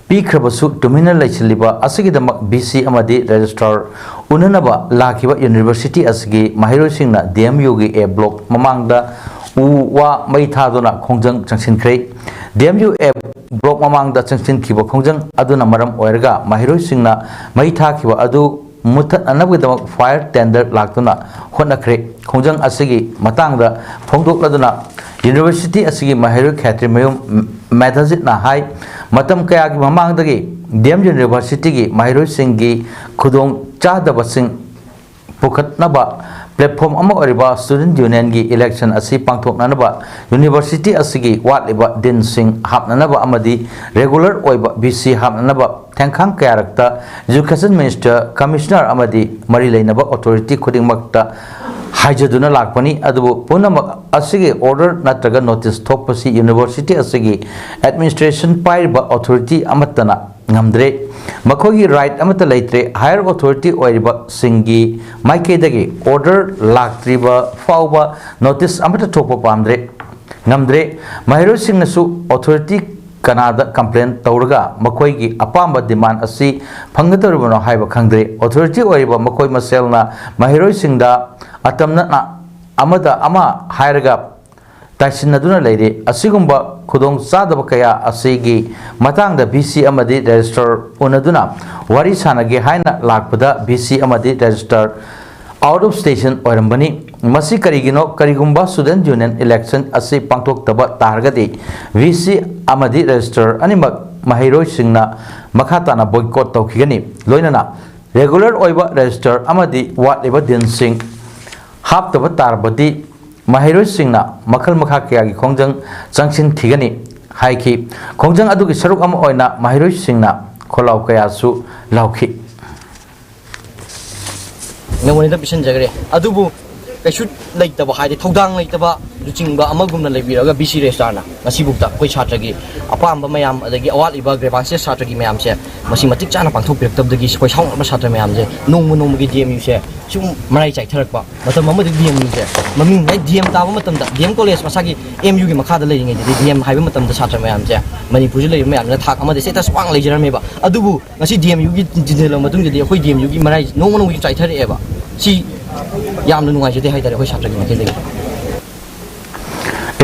ꯄꯤꯈ꯭ꯔꯕꯁꯨ ꯇꯨꯃꯤꯟꯅ ꯂꯩꯁꯤꯜꯂꯤꯕ ꯑꯁꯤꯒꯤꯗꯃꯛ ꯚꯤ ꯁꯤ ꯑꯃꯗꯤ registrar ꯎꯅꯅꯕ ꯂꯥꯛꯈꯤꯕ ꯌꯨꯅꯤꯚꯔꯁꯤꯇꯤ ꯑꯁꯤꯒꯤ ꯃꯍꯩꯔꯣꯏꯁꯤꯡꯅ ꯗꯤ ꯑꯦꯝ ꯌꯨꯒꯤ ꯑꯦ ꯕ꯭ꯂꯣꯛ ꯃꯃꯥꯡꯗ ꯎ ꯋꯥ ꯃꯩ ꯊꯥꯗꯨꯅ ꯈꯣꯡꯖꯪ ꯆꯪꯁꯤꯟꯈ꯭ꯔꯦ꯫ ꯗꯤ ꯑꯦꯝ ꯌꯨ ꯑꯦ ꯕ꯭ꯂꯣꯛ ꯃꯃꯥꯡꯗ ꯆꯪꯁꯤꯟꯈꯤꯕ ꯈꯣꯡꯖꯪ ꯑꯗꯨꯅ ꯃꯔꯝ ꯑꯣꯏꯔꯒ ꯃꯍꯩꯔꯣꯏꯁꯤꯡꯅ ꯃꯩ ꯊꯥꯈꯤꯕ ꯑꯗꯨ ꯃꯨꯠꯊꯠꯅꯅꯕꯒꯤꯗꯃꯛ fire tender ꯂꯥꯛꯇꯨꯅ ꯍꯣꯠꯅꯈ꯭ꯔꯦ꯫ ꯈꯣꯡꯖꯪ ꯑꯁꯤꯒꯤ ꯃꯇꯥꯡꯗ ꯐꯣꯡꯗꯣꯛꯂꯗꯨꯅ ꯌꯨꯅꯤꯚꯔꯁꯤꯇꯤ ꯑꯁꯤꯒꯤ ꯃꯍꯩꯔꯣꯏ ꯈꯦꯇ꯭ꯔꯤꯃꯌꯨꯝ ꯃꯦꯙꯥꯖꯤꯠꯅ ꯍꯥꯏ, ꯃꯇꯝ ꯀꯌꯥꯒꯤ ꯃꯃꯥꯡꯗꯒꯤ ꯗꯤ ꯑꯦꯝ ꯌꯨꯅꯤꯚꯔꯁꯤꯇꯤꯒꯤ ꯃꯍꯩꯔꯣꯏꯁꯤꯡꯒꯤ ꯈꯨꯗꯣꯡ ꯆꯥꯗꯕꯁꯤꯡ ꯄꯨꯈꯠꯅꯕ platform ꯑꯃ ꯑꯣꯏꯔꯤꯕ Student Unionꯒꯤ election ꯑꯁꯤ ꯄꯥꯡꯊꯣꯛꯅꯅꯕ ꯌꯨꯅꯤꯚꯔꯁꯤꯇꯤ ꯑꯁꯤꯒꯤ ꯋꯥꯠꯂꯤꯕ ꯗꯤꯟꯁꯤꯡ ꯍꯥꯞꯅꯅꯕ ꯑꯃꯗꯤ regular ꯑꯣꯏꯕ V C ꯍꯥꯞꯅꯅꯕ ꯊꯦꯡꯈꯥꯡ ꯀꯌꯥꯔꯛꯇ Education Minister, Commissioner ꯑꯃꯗꯤ ꯃꯔꯤ ꯂꯩꯅꯕ authority ꯈꯨꯗꯤꯡꯃꯛꯇ ꯍꯥꯏꯖꯗꯨꯅ ꯂꯥꯛꯄꯅꯤ꯫ ꯑꯗꯨꯕꯨ ꯄꯨꯝꯅꯃꯛ ꯑꯁꯤꯒꯤ order ꯅꯠꯇ꯭ꯔꯒ notice ꯊꯣꯛꯄꯁꯤ ꯌꯨꯅꯤꯚꯔꯁꯤꯇꯤ ꯑꯁꯤꯒꯤ administration ꯄꯥꯏꯔꯤꯕ authority ꯑꯃꯠꯇꯅ ꯉꯝꯗ꯭ꯔꯦ꯫ ꯃꯈꯣꯏꯒꯤ right ꯑꯃꯠꯇ ꯂꯩꯇ꯭ꯔꯦ꯫ Higher authority ꯑꯣꯏꯔꯤꯕꯁꯤꯡꯒꯤ ꯃꯥꯏꯀꯩꯗꯒꯤ order ꯂꯥꯛꯇ꯭ꯔꯤꯕ ꯐꯥꯎꯕ notice ꯑꯃꯠꯇ ꯊꯣꯛꯄ ꯄꯥꯝꯗ꯭ꯔꯦ, ꯉꯝꯗ꯭ꯔꯦ꯫ ꯃꯍꯩꯔꯣꯏꯁꯤꯡꯅꯁꯨ authority ꯀꯅꯥꯗ complain ꯇꯧꯔꯒ ꯃꯈꯣꯏꯒꯤ ꯑꯄꯥꯝꯕ demand ꯑꯁꯤ ꯐꯪꯒꯗꯧꯔꯤꯕꯅꯣ ꯍꯥꯏꯕ ꯈꯪꯗ꯭ꯔꯤ꯫ Authority ꯑꯣꯏꯔꯤꯕ ꯃꯈꯣꯏ ꯃꯁꯦꯜꯅ ꯃꯍꯩꯔꯣꯏꯁꯤꯡꯗ ꯑꯇꯝꯅꯅ ꯑꯃꯗ ꯑꯃ ꯍꯥꯏꯔꯒ ꯇꯥꯏꯁꯤꯟꯅꯗꯨꯅ ꯂꯩꯔꯤ꯫ ꯑꯁꯤꯒꯨꯝꯕ ꯈꯨꯗꯣꯡ ꯆꯥꯗꯕ ꯀꯌꯥ ꯑꯁꯤꯒꯤ ꯃꯇꯥꯡꯗ V C ꯑꯃꯗꯤ registrar ꯎꯅꯗꯨꯅ ꯋꯥꯔꯤ ꯁꯥꯟꯅꯒꯦ ꯍꯥꯏꯅ ꯂꯥꯛꯄꯗ V C ꯑꯃꯗꯤ registrar out of station ꯑꯣꯏꯔꯝꯕꯅꯤ꯫ ꯃꯁꯤ ꯀꯔꯤꯒꯤꯅꯣ? ꯀꯔꯤꯒꯨꯝꯕ student union election ꯑꯁꯤ ꯄꯥꯡꯊꯣꯛꯇꯕ ꯇꯥꯔꯒꯗꯤ V C ꯑꯃꯗꯤ registrar ꯑꯅꯤꯃꯛ ꯃꯍꯩꯔꯣꯏꯁꯤꯡꯅ ꯃꯈꯥ ꯇꯥꯅ boycott ꯇꯧꯈꯤꯒꯅꯤ꯫ ꯂꯣꯏꯅꯅ regular ꯑꯣꯏꯕ registrar ꯑꯃꯗꯤ ꯋꯥꯠꯂꯤꯕ ꯗꯤꯟꯁꯤꯡ ꯍꯥꯞꯇꯕ ꯇꯥꯔꯕꯗꯤ ꯃꯍꯩꯔꯣꯏꯁꯤꯡꯅ ꯃꯈꯜ ꯃꯈꯥ ꯀꯌꯥꯒꯤ ꯈꯣꯡꯖꯪ ꯆꯪꯁꯤꯟꯈꯤꯒꯅꯤ ꯍꯥꯏꯈꯤ꯫ ꯈꯣꯡꯖꯪ ꯑꯗꯨꯒꯤ ꯁꯔꯨꯛ ꯑꯃ ꯑꯣꯏꯅ ꯃꯍꯩꯔꯣꯏꯁꯤꯡꯅ ꯈꯣꯜꯂꯥꯎ ꯀꯌꯥꯁꯨ ꯂꯥꯎꯈꯤ꯫ ꯃꯦꯃꯣꯔꯦꯟꯗꯝ ꯄꯤꯁꯤꯟꯖꯈ꯭ꯔꯦ꯫ ꯑꯗꯨꯕꯨ ꯀꯩꯁꯨ ꯂꯩꯇꯕ ꯍꯥꯏꯗꯤ ꯊꯧꯗꯥꯡ ꯂꯩꯇꯕ ꯂꯨꯆꯤꯡꯕ ꯑꯃꯒꯨꯝꯅ ꯂꯩꯕꯤꯔꯒ ꯕꯤ ꯁꯤ ꯔꯦꯖꯤꯁꯇ꯭ꯔꯥꯔꯅ ꯉꯁꯤꯐꯥꯎꯗ ꯑꯩꯈꯣꯏ ꯁꯥꯇ꯭ꯔꯒꯤ ꯑꯄꯥꯝꯕ ꯃꯌꯥꯝ ꯑꯗꯒꯤ ꯑꯋꯥꯠꯂꯤꯕ ꯒ꯭ꯔꯦꯚꯥꯟꯁꯦꯁ ꯁꯥꯇ꯭ꯔꯒꯤ ꯃꯌꯥꯝꯁꯦ ꯃꯁꯤ ꯃꯇꯤꯛ ꯆꯥꯅ ꯄꯥꯡꯊꯣꯛꯄꯤꯔꯛꯇꯕꯗꯒꯤ ꯑꯩꯈꯣꯏ ꯁꯥꯎꯅꯔꯕ ꯁꯥꯇ꯭ꯔ ꯃꯌꯥꯝꯁꯦ ꯅꯣꯡꯃ ꯅꯣꯡꯃꯒꯤ ꯗꯤ ꯑꯦꯝ ꯌꯨꯁꯦ ꯁꯨꯝ ꯃꯔꯥꯏ ꯆꯥꯏꯊꯔꯛꯄ꯫ ꯃꯇꯝ ꯑꯃꯗ ꯗꯤ ꯑꯦꯝ ꯌꯨꯁꯦ ꯃꯃꯤꯡ ꯍꯦꯛ ꯗꯤ ꯑꯦꯝ ꯇꯥꯕ ꯃꯇꯝꯗ ꯗꯤ ꯑꯦꯝ ꯀꯣꯂꯦꯖ ꯃꯁꯥꯒꯤ ꯑꯦꯝ ꯌꯨꯒꯤ ꯃꯈꯥꯗ ꯂꯩꯔꯤꯉꯩꯗꯗꯤ ꯗꯤ ꯑꯦꯝ ꯍꯥꯏꯕ ꯃꯇꯝꯗ ꯁꯥꯇ꯭ꯔ ꯃꯌꯥꯝꯁꯦ ꯃꯅꯤꯄꯨꯔꯁꯤ ꯂꯩꯔꯤꯕ ꯃꯌꯥꯝꯁꯤꯅ ꯊꯥꯛ ꯑꯃꯗ ꯁ꯭ꯇꯦꯇꯁ ꯋꯥꯡꯅ ꯂꯩꯖꯔꯝꯃꯦꯕ꯫ ꯑꯗꯨꯕꯨ ꯉꯁꯤ ꯗꯤ ꯑꯦꯝ ꯌꯨꯒꯤ ꯆꯤꯟꯁꯤꯜꯂꯕ ꯃꯇꯨꯡꯗꯗꯤ ꯑꯩꯈꯣꯏ ꯗꯤ ꯑꯦꯝ ꯌꯨꯒꯤ ꯃꯔꯥꯏ ꯅꯣꯡꯃ ꯅꯣꯡꯃꯒꯤ ꯆꯥꯏꯊꯔꯛꯑꯦꯕ꯫ ꯁꯤ ꯌꯥꯝꯅ ꯅꯨꯡꯉꯥꯏꯖꯗꯦ ꯍꯥꯏꯇꯥꯔꯦ ꯑꯩꯈꯣꯏ ꯁꯥꯇ꯭ꯔꯒꯤ ꯃꯥꯏꯀꯩꯗꯒꯤ꯫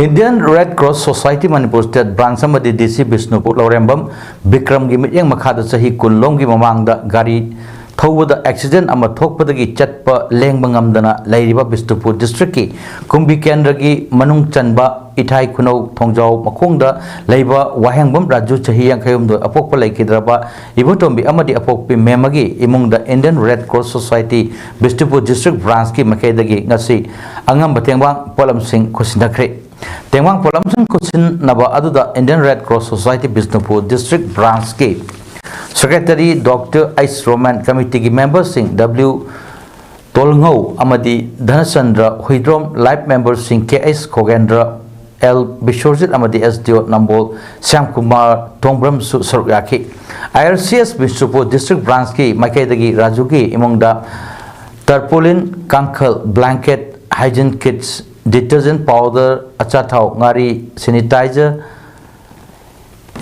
Indian Red Cross Society Manipur State Branch ꯑꯃꯗꯤ D C ꯕꯤꯁꯅꯨꯄꯨꯔ ꯂꯧꯔꯦꯝꯕꯝ ꯕꯤꯀ꯭ꯔꯝꯒꯤ ꯃꯤꯠꯌꯦꯡ ꯃꯈꯥꯗ ꯆꯍꯤ ꯀꯨꯟ ꯂꯣꯝꯒꯤ ꯃꯃꯥꯡꯗ ꯒꯥꯔꯤ ꯊꯧꯕꯗ accident ꯑꯃ ꯊꯣꯛꯄꯗꯒꯤ ꯆꯠꯄ ꯂꯦꯡꯕ ꯉꯝꯗꯅ ꯂꯩꯔꯤꯕ ꯕꯤꯁꯅꯨꯄꯨꯔ district ꯀꯤ ꯀꯨꯝꯕꯤ ꯀꯦꯟꯗ꯭ꯔꯒꯤ ꯃꯅꯨꯡ ꯆꯟꯕ ꯏꯊꯥꯏ ꯈꯨꯅꯧ ꯊꯣꯡꯖꯥꯎ ꯃꯈꯣꯡꯗ ꯂꯩꯕ ꯋꯥꯍꯦꯡꯕꯝ ꯔꯥꯖꯨ ꯆꯍꯤ ꯌꯥꯡꯈꯩ ꯍꯨꯝꯗꯣꯏ ꯑꯄꯣꯛꯄ ꯂꯩꯈꯤꯗ꯭ꯔꯕ ꯏꯕꯣꯇꯣꯝꯕꯤ ꯑꯃꯗꯤ ꯑꯄꯣꯛꯄꯤ ꯃꯦꯝꯃꯒꯤ ꯏꯃꯨꯡꯗ Indian Red Cross Society Bishnupur district branch ꯀꯤ ꯃꯥꯏꯀꯩꯗꯒꯤ ꯉꯁꯤ ꯑꯉꯝꯕ ꯇꯦꯡꯕꯥꯡ ꯄꯣꯠꯂꯝꯁꯤꯡ ꯈꯨꯠꯁꯤꯟꯅꯈ꯭ꯔꯦ꯫ ꯇꯦꯡꯕꯥꯡ ꯄꯣꯠꯂꯝꯁꯤꯡ ꯈꯨꯠꯁꯤꯟꯅꯕ ꯑꯗꯨꯗ Indian Red Cross Society Bishnupur district branch ꯀꯤ secretary Doctor H Roman, committee ꯒꯤ member ꯁꯤꯡ W ꯇꯣꯜꯉꯧ ꯑꯃꯗꯤ ꯙꯅꯆꯟꯗ꯭ꯔ ꯍꯨꯏꯗ꯭ꯔꯣꯝ, life member ꯁꯤꯡ K H ꯈꯣꯒꯦꯟꯗ꯭ꯔ, L ꯕꯤꯁ꯭ꯋꯖꯤꯠ ꯑꯃꯗꯤ S D O ꯅꯝꯕꯣꯜ ꯁ꯭ꯌꯥꯝꯀꯨꯃꯥꯔ ꯊꯣꯡꯕ꯭ꯔꯝꯁꯨ ꯁꯔꯨꯛ ꯌꯥꯈꯤ꯫ I R C S Bishnupur district branch ꯀꯤ ꯃꯥꯏꯀꯩꯗꯒꯤ ꯔꯥꯖꯨꯒꯤ ꯏꯃꯨꯡꯗ tarpaulin, ꯀꯥꯡꯈꯜ, blanket, hygiene kits, detergent powder, ꯑꯆꯥꯊꯥꯎ, ꯉꯥꯔꯤ, sanitizer,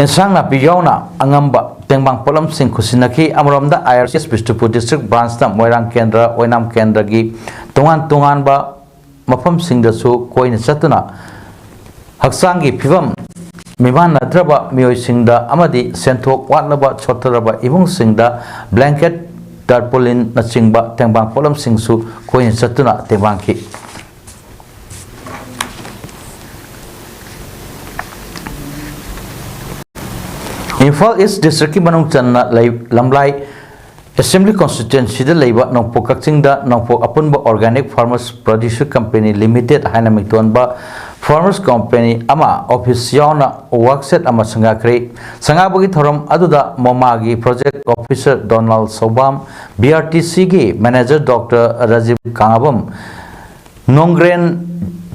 ꯏꯟꯁꯥꯡ ꯅꯥꯄꯤ ꯌꯥꯎꯅ ꯑꯉꯝꯕ ꯇꯦꯡꯕꯥꯡ ꯄꯣꯠꯂꯝꯁꯤꯡ ꯈꯨꯠꯁꯤꯟꯅꯈꯤ꯫ ꯑꯃꯔꯣꯝꯗ, ꯑꯥꯏ R C S Bishnupur district ꯕ꯭ꯔꯥꯟꯁꯅ ꯃꯣꯏꯔꯥꯡ ꯀꯦꯟꯗ꯭ꯔ, ꯑꯣꯏꯅꯥꯝ ꯀꯦꯟꯗ꯭ꯔꯒꯤ ꯇꯣꯉꯥꯟ ꯇꯣꯉꯥꯟꯕ ꯃꯐꯝꯁꯤꯡꯗꯁꯨ ꯀꯣꯏꯅ ꯆꯠꯇꯨꯅ ꯍꯛꯆꯥꯡꯒꯤ ꯐꯤꯕꯝ ꯃꯤꯃꯥꯟꯅꯗ꯭ꯔꯕ ꯃꯤꯑꯣꯏꯁꯤꯡꯗ ꯑꯃꯗꯤ ꯁꯦꯟꯊꯣꯛ ꯋꯥꯠꯂꯕ ꯁꯣꯠꯊꯔꯕ ꯏꯃꯨꯡꯁꯤꯡꯗ ꯕ꯭ꯂꯦꯡꯀꯦꯠ, ꯇꯔꯄꯣꯂꯤꯟꯅꯆꯤꯡꯕ ꯇꯦꯡꯕꯥꯡ ꯄꯣꯠꯂꯝꯁꯤꯡꯁꯨ ꯀꯣꯏꯅ ꯆꯠꯇꯨꯅ ꯇꯦꯡꯕꯥꯡꯈꯤ꯫ ꯏꯝꯐꯥꯜ ꯏꯁ ꯗꯤꯁꯇ꯭ꯔꯤꯛꯀꯤ ꯃꯅꯨꯡ ꯆꯟꯅ ꯂꯩ-, ꯂꯝꯂꯥꯏ ꯑꯦꯁꯦꯝꯕ꯭ꯂꯤ ꯀꯣꯟꯁꯇꯤꯇ꯭ꯋꯦꯟꯁꯤꯗ ꯂꯩꯕ ꯅꯣꯡꯄꯣꯛ ꯀꯛꯆꯤꯡꯗ Nongpok Apunba organic farmers producer company limited ꯍꯥꯏꯅ ꯃꯤꯡꯊꯣꯟꯕ ꯐꯥꯔꯃꯔꯁ ꯀꯝꯄꯦꯅꯤ ꯑꯃ ꯑꯣꯐꯤꯁ ꯌꯥꯎꯅ ꯋꯥꯛꯁꯦꯠ ꯑꯃ ꯁꯪꯒꯥꯈ꯭ꯔꯦ꯫ ꯁꯪꯒꯥꯕꯒꯤ ꯊꯧꯔꯝ ꯑꯗꯨꯗ ꯃꯣꯃꯥꯒꯤ project officer Donald Soubam, B R T ꯁꯤꯒꯤ ꯃꯦꯅꯦꯖꯔ ꯗꯣꯛꯇꯔ ꯔꯥꯖꯤꯕ ꯀꯥꯉꯥꯕꯝ, ꯅꯣꯡꯒ꯭ꯔꯦꯟ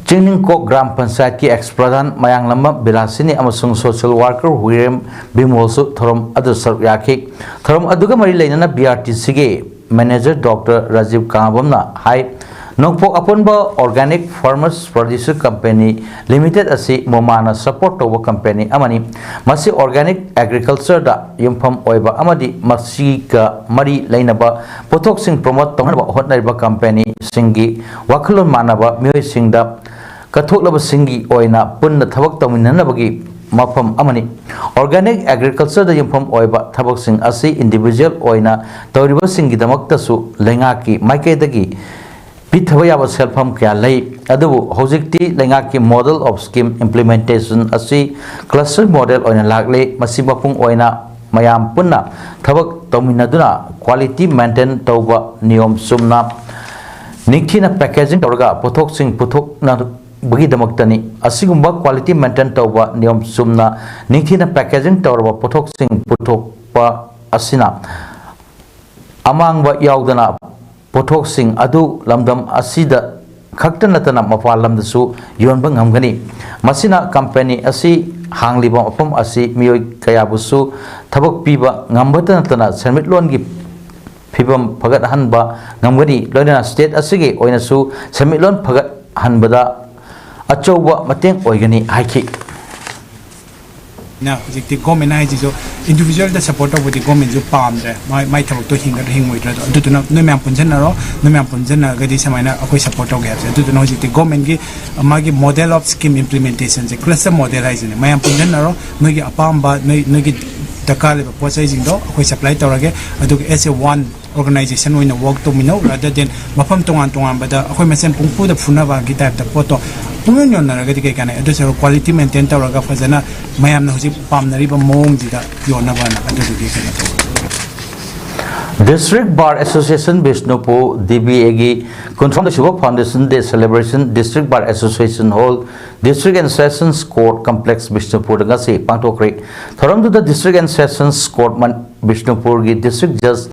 ꯆꯤꯡꯅꯤꯡꯀꯣꯛ ꯒ꯭ꯔꯥꯝ ꯄꯟꯆꯥꯌꯠꯀꯤ ꯑꯦꯛꯁ ꯄ꯭ꯔꯙꯥꯟ ꯃꯌꯥꯡꯂꯝꯕꯝ ꯕꯤꯂꯥꯁꯤꯅꯤ ꯑꯃꯁꯨꯡ ꯁꯣꯁꯤꯌꯦꯜ ꯋꯥꯔꯀꯔ ꯍꯨꯏꯔꯦꯝ ꯕꯤꯃꯣꯜꯁꯨ ꯊꯧꯔꯝ ꯑꯗꯨꯗ ꯁꯔꯨꯛ ꯌꯥꯈꯤ꯫ ꯊꯧꯔꯝ ꯑꯗꯨꯒ ꯃꯔꯤ ꯂꯩꯅꯅ ꯕꯤ ꯑꯥꯔ ꯇꯤ ꯁꯤꯒꯤ ꯃꯦꯅꯦꯖꯔ ꯗꯣꯛꯇꯔ ꯔꯥꯖꯤꯕ ꯀꯥꯉꯥꯕꯝꯅ ꯍꯥꯏ, ꯅꯣꯡꯄꯣꯛ Apunba organic farmers producer company limited ꯑꯁꯤ ꯃꯣꯃꯥꯅ ꯁꯄꯣꯔꯠ ꯇꯧꯕ ꯀꯝꯄꯦꯅꯤ ꯑꯃꯅꯤ꯫ ꯃꯁꯤ ꯑꯣꯔꯒꯥꯅꯤꯛ ꯑꯦꯒ꯭ꯔꯤꯀꯜꯆꯔꯗ ꯌꯨꯝꯐꯝ ꯑꯣꯏꯕ ꯑꯃꯗꯤ ꯃꯁꯤꯒ ꯃꯔꯤ ꯂꯩꯅꯕ ꯄꯣꯠꯊꯣꯛꯁꯤꯡ ꯄ꯭ꯔꯣꯃꯣꯠ ꯇꯧꯅꯕ ꯍꯣꯠꯅꯔꯤꯕ ꯀꯝꯄꯦꯅꯤꯁꯤꯡꯒꯤ ꯋꯥꯈꯜꯂꯣꯟ ꯃꯥꯟꯅꯕ ꯃꯤꯑꯣꯏꯁꯤꯡꯗ ꯀꯠꯊꯣꯛꯂꯕꯁꯤꯡꯒꯤ ꯑꯣꯏꯅ ꯄꯨꯟꯅ ꯊꯕꯛ ꯇꯧꯃꯤꯟꯅꯅꯕꯒꯤ ꯃꯐꯝ ꯑꯃꯅꯤ꯫ ꯑꯣꯔꯒꯥꯅꯤꯛ ꯑꯦꯒ꯭ꯔꯤꯀꯜꯆꯔꯗ ꯌꯨꯝꯐꯝ ꯑꯣꯏꯕ ꯊꯕꯛꯁꯤꯡ ꯑꯁꯤ ꯏꯟꯗꯤꯚꯤꯖꯨꯋꯦꯜ ꯑꯣꯏꯅ ꯇꯧꯔꯤꯕꯁꯤꯡꯒꯤꯗꯃꯛꯇꯁꯨ ꯂꯩꯉꯥꯛꯀꯤ ꯃꯥꯏꯀꯩꯗꯒꯤ ꯄꯤꯊꯕ ꯌꯥꯕ ꯁꯦꯜꯐꯝ ꯀꯌꯥ ꯂꯩ꯫ ꯑꯗꯨꯕꯨ ꯍꯧꯖꯤꯛꯇꯤ ꯂꯩꯉꯥꯛꯀꯤ model of scheme implementation ꯑꯁꯤ cluster model ꯑꯣꯏꯅ ꯂꯥꯛꯂꯦ꯫ ꯃꯁꯤ ꯃꯄꯨꯡ ꯑꯣꯏꯅ ꯃꯌꯥꯝ ꯄꯨꯟꯅ ꯊꯕꯛ ꯇꯧꯃꯤꯟꯅꯗꯨꯅ quality maintain ꯇꯧꯕ, ꯅꯤꯌꯣꯝ ꯆꯨꯝꯅ ꯅꯤꯡꯊꯤꯅ packaging ꯇꯧꯔꯒ ꯄꯣꯠꯊꯣꯛꯁꯤꯡ ꯄꯨꯊꯣꯛꯅꯕꯒꯤꯗꯃꯛꯇꯅꯤ꯫ ꯑꯁꯤꯒꯨꯝꯕ quality maintain ꯇꯧꯕ, ꯅꯤꯌꯣꯝ ꯆꯨꯝꯅ ꯅꯤꯡꯊꯤꯅ packaging ꯇꯧꯔꯕ ꯄꯣꯠꯊꯣꯛꯁꯤꯡ ꯄꯨꯊꯣꯛꯄ ꯑꯁꯤꯅ ꯑꯃꯥꯡꯕ ꯌꯥꯎꯗꯅ ꯄꯣꯠꯊꯣꯛꯁꯤꯡ ꯑꯗꯨ ꯂꯝꯗꯝ ꯑꯁꯤꯗ ꯈꯛꯇ ꯅꯠꯇꯅ ꯃꯄꯥꯟ ꯂꯝꯗꯁꯨ ꯌꯣꯟꯕ ꯉꯝꯒꯅꯤ꯫ ꯃꯁꯤꯅ ꯀꯝꯄꯦꯅꯤ ꯑꯁꯤ ꯍꯥꯡꯂꯤꯕ ꯃꯐꯝ ꯑꯁꯤ ꯃꯤꯑꯣꯏ ꯀꯌꯥꯕꯨꯁꯨ ꯊꯕꯛ ꯄꯤꯕ ꯉꯝꯕꯇ ꯅꯠꯇꯅ ꯁꯦꯟꯃꯤꯠꯂꯣꯟꯒꯤ ꯐꯤꯕꯝ ꯐꯒꯠꯍꯟꯕ ꯉꯝꯒꯅꯤ, ꯂꯣꯏꯅꯅ ꯁ꯭ꯇꯦꯠ ꯑꯁꯤꯒꯤ ꯑꯣꯏꯅꯁꯨ ꯁꯦꯟꯃꯤꯠꯂꯣꯟ ꯐꯒꯠꯍꯟꯕꯗ ꯑꯆꯧꯕ ꯃꯇꯦꯡ ꯑꯣꯏꯒꯅꯤ ꯍꯥꯏꯈꯤ꯫ ꯅ ꯍꯧꯖꯤꯛꯇꯤ ꯒꯣꯔꯃꯦꯟ ꯍꯥꯏꯁꯤꯁꯨ ꯏꯟꯗꯤꯕꯤꯖꯨꯋꯦꯜꯗ ꯁꯞꯄꯣꯔꯠ ꯇꯧꯕꯗꯤ ꯒꯣꯔꯃꯦꯟꯁꯨ ꯄꯥꯝꯗ꯭ꯔꯦ, ꯃꯥꯏ ꯃꯥꯏ ꯊꯕꯛꯇꯣ ꯍꯤꯡꯒꯗ꯭ꯔꯥ ꯍꯤꯡꯉꯣꯏꯗ꯭ꯔꯥꯗꯣ꯫ ꯑꯗꯨꯗꯨꯅ ꯅꯣꯏ ꯃꯌꯥꯝ ꯄꯨꯟꯁꯤꯟꯅꯔꯣ, ꯅꯣꯏ ꯃꯌꯥꯝ ꯄꯨꯟꯁꯤꯟꯅꯔꯒꯗꯤ ꯁꯨꯃꯥꯏꯅ ꯑꯩꯈꯣꯏ ꯁꯞꯄꯣꯔꯠ ꯇꯧꯒꯦ ꯍꯥꯏꯕꯁꯦ꯫ ꯑꯗꯨꯗꯨꯅ ꯍꯧꯖꯤꯛꯇꯤ ꯒꯣꯔꯃꯦꯟꯒꯤ ꯃꯥꯒꯤ ꯃꯣꯗꯦꯜ ꯑꯣꯐ ꯁ꯭ꯀꯤꯝ ꯏꯝꯄ꯭ꯂꯤꯃꯦꯟꯇꯦꯁꯟꯁꯦ, ꯀ꯭ꯂꯁꯇꯔ ꯃꯣꯗꯦꯜ ꯍꯥꯏꯁꯤꯅꯦ꯫ ꯃꯌꯥꯝ ꯄꯨꯟꯁꯤꯟꯅꯔꯣ, ꯅꯣꯏꯒꯤ ꯑꯄꯥꯝꯕ, ꯅꯣꯏ ꯅꯣꯏꯒꯤ ꯗꯔꯀꯥꯔ ꯂꯩꯕ ꯄꯣꯠ ꯆꯩꯁꯤꯡꯗꯣ ꯑꯩꯈꯣꯏ ꯁꯄ꯭ꯂꯥꯏ ꯇꯧꯔꯒꯦ꯫ ꯑꯗꯨꯒ ꯑꯦꯁ ꯑꯦ ꯋꯥꯟ ꯑꯣꯔꯒꯅꯥꯏꯖꯦꯁꯟ ꯑꯣꯏꯅ ꯋꯔꯛ ꯇꯧꯃꯤꯟꯅꯧ, ꯔꯥꯗꯔ ꯗꯦꯟ ꯃꯐꯝ ꯇꯣꯉꯥꯟ ꯇꯣꯉꯥꯟꯕꯗ ꯑꯩꯈꯣꯏ ꯃꯁꯦꯟ ꯄꯨꯡꯐꯨꯗ ꯐꯨꯅꯕꯒꯤ ꯇꯥꯏꯞꯇ ꯄꯣꯠꯇꯣ ꯄꯨꯡꯌꯣꯟ ꯌꯣꯟꯅꯔꯒꯗꯤ ꯀꯩ ꯀꯥꯟꯅꯩ? ꯑꯗꯨ ꯁꯔꯨꯛ ꯀ꯭ꯋꯥꯂꯤꯇꯤ ꯃꯦꯟꯇꯦꯟ ꯇꯧꯔꯒ ꯐꯖꯅ ꯃꯌꯥꯝꯅ ꯍꯧꯖꯤꯛ ꯄꯥꯝꯅꯔꯤꯕ ꯃꯑꯣꯡꯁꯤꯗ ꯌꯣꯟꯅꯕꯅ ꯑꯗꯨꯗꯨꯒꯤ ꯀꯩꯅꯣ ꯇꯧꯕ꯫ District Bar Association Bishnupur, D B A ꯒꯤ ꯀꯨꯟꯊ꯭ꯔꯥꯍꯨꯝꯗꯣꯏ ꯁꯨꯕ Foundation Day Celebration District Bar Association Hall, District and Sessions Court Complex, ꯕꯤꯁꯅꯨꯄꯨꯔꯗ ꯉꯁꯤ ꯄꯥꯡꯊꯣꯛꯈ꯭ꯔꯦ꯫ ꯊꯧꯔꯝꯗꯨꯗ District and Sessions Court month-, ꯕꯤꯁꯅꯨꯄꯨꯔꯒꯤ District Judge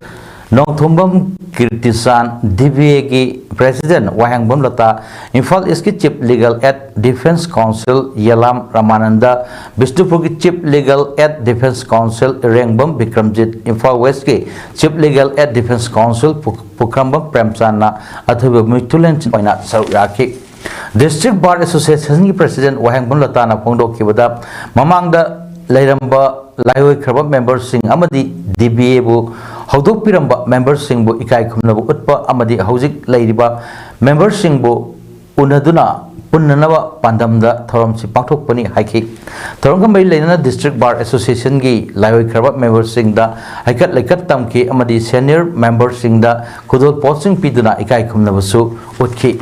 Nongthombam ꯀꯤꯔꯇꯤꯆꯥꯟ, D B A ꯒꯤ President ꯋꯥꯍꯦꯡꯕꯝ ꯂꯇꯥ, ꯏꯝꯐꯥꯜ East ꯀꯤ Chief Legal Aid Defence Counsel ꯌꯦꯂꯥꯝ Ramanand, ꯕꯤꯁꯅꯨꯄꯨꯔꯒꯤ Chief Legal Aid Defence Counsel ꯏꯔꯦꯡꯕꯝ Bikramjit, Imphal West ꯀꯤ Chief Legal Aid Defence Counsel ꯄꯨ-, ꯄꯨꯈ꯭ꯔꯝꯕꯝ ꯄ꯭ꯔꯦꯝꯆꯥꯟꯅ ꯑꯊꯣꯏꯕ ꯃꯤꯊꯨꯂꯦꯟ ꯑꯣꯏꯅ ꯁꯔꯨꯛ ꯌꯥꯈꯤ꯫ District Bar Association ꯒꯤ President ꯋꯥꯍꯦꯡꯕꯝ ꯂꯇꯥꯅ ꯐꯣꯡꯗꯣꯛꯈꯤꯕꯗ, ꯃꯃꯥꯡꯗ ꯂꯩꯔꯝꯕ ꯂꯥꯏꯑꯣꯏꯈ꯭ꯔꯕ member ꯁꯤꯡ ꯑꯃꯗꯤ D B A ꯕꯨ ꯍꯧꯗꯣꯛꯄꯤꯔꯝꯕ member ꯁꯤꯡꯕꯨ ꯏꯀꯥꯏ ꯈꯨꯝꯅꯕ ꯎꯠꯄ ꯑꯃꯗꯤ ꯍꯧꯖꯤꯛ ꯂꯩꯔꯤꯕ member ꯁꯤꯡꯕꯨ ꯎꯅꯗꯨꯅ ꯄꯨꯟꯅꯅꯕ ꯄꯥꯟꯗꯝꯗ ꯊꯧꯔꯝꯁꯤ ꯄꯥꯡꯊꯣꯛꯄꯅꯤ ꯍꯥꯏꯈꯤ꯫ ꯊꯧꯔꯝꯒ ꯃꯔꯤ ꯂꯩꯅꯅ District Bar Association ꯒꯤ ꯂꯥꯏꯑꯣꯏꯈ꯭ꯔꯕ member ꯁꯤꯡꯗ ꯍꯩꯀꯠ ꯂꯩꯀꯠ ꯇꯝꯈꯤ ꯑꯃꯗꯤ senior member ꯁꯤꯡꯗ ꯈꯨꯗꯣꯜ ꯄꯣꯠꯁꯤꯡ ꯄꯤꯗꯨꯅ ꯏꯀꯥꯏ ꯈꯨꯝꯅꯕꯁꯨ ꯎꯠꯈꯤ꯫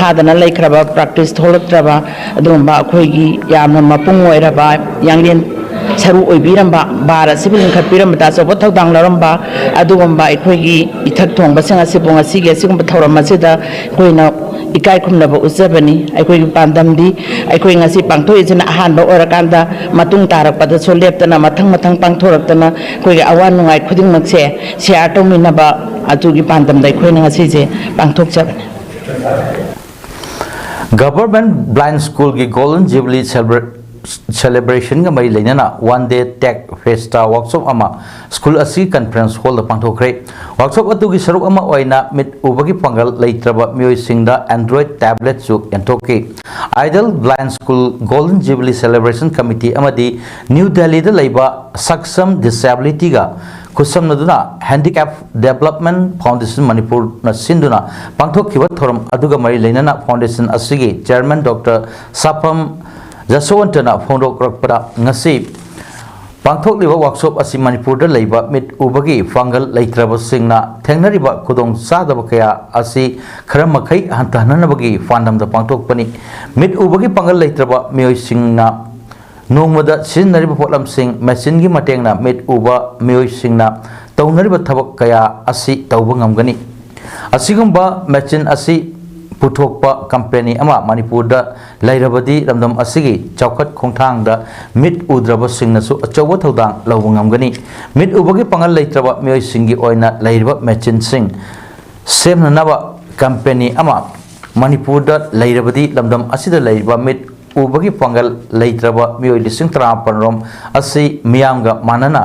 ꯊꯥꯗꯅ ꯂꯩꯈ꯭ꯔꯕ, practice ꯊꯣꯛꯂꯛꯇ꯭ꯔꯕ ꯑꯗꯨꯒꯨꯝꯕ ꯑꯩꯈꯣꯏꯒꯤ ꯌꯥꯝꯅ ꯃꯄꯨꯡ ꯑꯣꯏꯔꯕ ꯌꯥꯡꯂꯦꯟ ꯁꯔꯨ ꯑꯣꯏꯕꯤꯔꯝꯕ, ꯕꯥꯔ ꯑꯁꯤꯕꯨ ꯂꯤꯡꯈꯠꯄꯤꯔꯝꯕꯗ ꯑꯆꯧꯕ ꯊꯧꯗꯥꯡ ꯂꯧꯔꯝꯕ ꯑꯗꯨꯒꯨꯝꯕ ꯑꯩꯈꯣꯏꯒꯤ ꯏꯊꯛ ꯊꯣꯡꯕꯁꯤꯡ ꯑꯁꯤꯕꯨ ꯉꯁꯤꯒꯤ ꯑꯁꯤꯒꯨꯝꯕ ꯊꯧꯔꯝ ꯑꯁꯤꯗ ꯑꯩꯈꯣꯏꯅ ꯏꯀꯥꯏ ꯈꯨꯝꯅꯕ ꯎꯠꯆꯕꯅꯤ꯫ ꯑꯩꯈꯣꯏꯒꯤ ꯄꯥꯟꯗꯝꯗꯤ ꯑꯩꯈꯣꯏ ꯉꯁꯤ ꯄꯥꯡꯊꯣꯛꯏꯁꯤꯅ ꯑꯍꯥꯟꯕ ꯑꯣꯏꯔꯀꯥꯟꯗ ꯃꯇꯨꯡ ꯇꯥꯔꯛꯄꯗꯁꯨ ꯂꯦꯞꯇꯅ ꯃꯊꯪ ꯃꯊꯪ ꯄꯥꯡꯊꯣꯔꯛꯇꯅ ꯑꯩꯈꯣꯏꯒꯤ ꯑꯋꯥ ꯅꯨꯡꯉꯥꯏ ꯈꯨꯗꯤꯡꯃꯛꯁꯦ share ꯇꯧꯃꯤꯟꯅꯕ ꯑꯗꯨꯒꯤ ꯄꯥꯟꯗꯝꯗ ꯑꯩꯈꯣꯏꯅ ꯉꯁꯤꯁꯦ ꯄꯥꯡꯊꯣꯛꯆꯕꯅꯤ꯫ Government Blind School ꯒꯤ Golden Jubilee Celebra-, celebration ꯒ ꯃꯔꯤ ꯂꯩꯅꯅ one day tech festa workshop ꯑꯃ school ꯑꯁꯤꯒꯤ conference hall ꯗ ꯄꯥꯡꯊꯣꯛꯈ꯭ꯔꯦ꯫ Workshop ꯑꯗꯨꯒꯤ ꯁꯔꯨꯛ ꯑꯃ ꯑꯣꯏꯅ ꯃꯤꯠ ꯎꯕꯒꯤ ꯄꯥꯡꯒꯜ ꯂꯩꯇ꯭ꯔꯕ ꯃꯤꯑꯣꯏꯁꯤꯡꯗ Android tablet ꯁꯨ ꯌꯦꯟꯊꯣꯛꯈꯤ꯫ Idle Blind School Golden Jubilee Celebration Committee ꯑꯃꯗꯤ ꯅ꯭ꯌꯨ ꯗꯦꯜꯂꯤꯗ ꯂꯩꯕ Saksham Disability ꯒ ꯈꯨꯠꯁꯝꯅꯗꯨꯅ Handicap Development Foundation ꯃꯅꯤꯄꯨꯔꯅ ꯁꯤꯟꯗꯨꯅ ꯄꯥꯡꯊꯣꯛꯈꯤꯕ ꯊꯧꯔꯝ ꯑꯗꯨꯒ ꯃꯔꯤ ꯂꯩꯅꯅ foundation ꯑꯁꯤꯒꯤ chairman Doctor ꯁꯥꯐꯝ ꯖꯁꯋꯟꯇꯅ ꯐꯣꯡꯗꯣꯛꯂꯛꯄꯗ, ꯉꯁꯤ ꯄꯥꯡꯊꯣꯛꯂꯤꯕ workshop ꯑꯁꯤ ꯃꯅꯤꯄꯨꯔꯗ ꯂꯩꯕ ꯃꯤꯠ ꯎꯕꯒꯤ ꯄꯥꯡꯒꯜ ꯂꯩꯇ꯭ꯔꯕꯁꯤꯡꯅ ꯊꯦꯡꯅꯔꯤꯕ ꯈꯨꯗꯣꯡꯆꯥꯗꯕ ꯀꯌꯥ ꯑꯁꯤ ꯈꯔ ꯃꯈꯩ ꯍꯟꯊꯍꯟꯅꯕꯒꯤ ꯄꯥꯟꯗꯝꯗ ꯄꯥꯡꯊꯣꯛꯄꯅꯤ꯫ ꯃꯤꯠ ꯎꯕꯒꯤ ꯄꯥꯡꯒꯜ ꯂꯩꯇ꯭ꯔꯕ ꯃꯤꯑꯣꯏꯁꯤꯡꯅ ꯅꯣꯡꯃꯗ ꯁꯤꯖꯤꯟꯅꯔꯤꯕ ꯄꯣꯠꯂꯝꯁꯤꯡ, machine ꯒꯤ ꯃꯇꯦꯡꯅ ꯃꯤꯠ ꯎꯕ ꯃꯤꯑꯣꯏꯁꯤꯡꯅ ꯇꯧꯅꯔꯤꯕ ꯊꯕꯛ ꯀꯌꯥ ꯑꯁꯤ ꯇꯧꯕ ꯉꯝꯒꯅꯤ꯫ ꯑꯁꯤꯒꯨꯝꯕ machine ꯑꯁꯤ ꯄꯨꯊꯣꯛꯄ company ꯑꯃ ꯃꯅꯤꯄꯨꯔꯗ ꯂꯩꯔꯕꯗꯤ ꯂꯝꯗꯝ ꯑꯁꯤꯒꯤ ꯆꯥꯎꯈꯠ ꯈꯣꯡꯊꯥꯡꯗ ꯃꯤꯠ ꯎꯗ꯭ꯔꯕꯁꯤꯡꯅꯁꯨ ꯑꯆꯧꯕ ꯊꯧꯗꯥꯡ ꯂꯧꯕ ꯉꯝꯒꯅꯤ꯫ ꯃꯤꯠ ꯎꯕꯒꯤ ꯄꯥꯡꯒꯜ ꯂꯩꯇ꯭ꯔꯕ ꯃꯤꯑꯣꯏꯁꯤꯡꯒꯤ ꯑꯣꯏꯅ ꯂꯩꯔꯤꯕ machine ꯁꯤꯡ ꯁꯦꯝꯅꯅꯕ company ꯑꯃ ꯃꯅꯤꯄꯨꯔꯗ ꯂꯩꯔꯕꯗꯤ ꯂꯝꯗꯝ ꯑꯁꯤꯗ ꯂꯩꯔꯤꯕ ꯃꯤꯠ ꯎꯕꯒꯤ ꯄꯥꯡꯒꯜ ꯂꯩꯇ꯭ꯔꯕ ꯃꯤꯑꯣꯏ ꯂꯤꯁꯤꯡ ꯇꯔꯥꯃꯥꯄꯜ ꯔꯣꯝ ꯑꯁꯤ ꯃꯤꯌꯥꯝꯒ ꯃꯥꯟꯅꯅ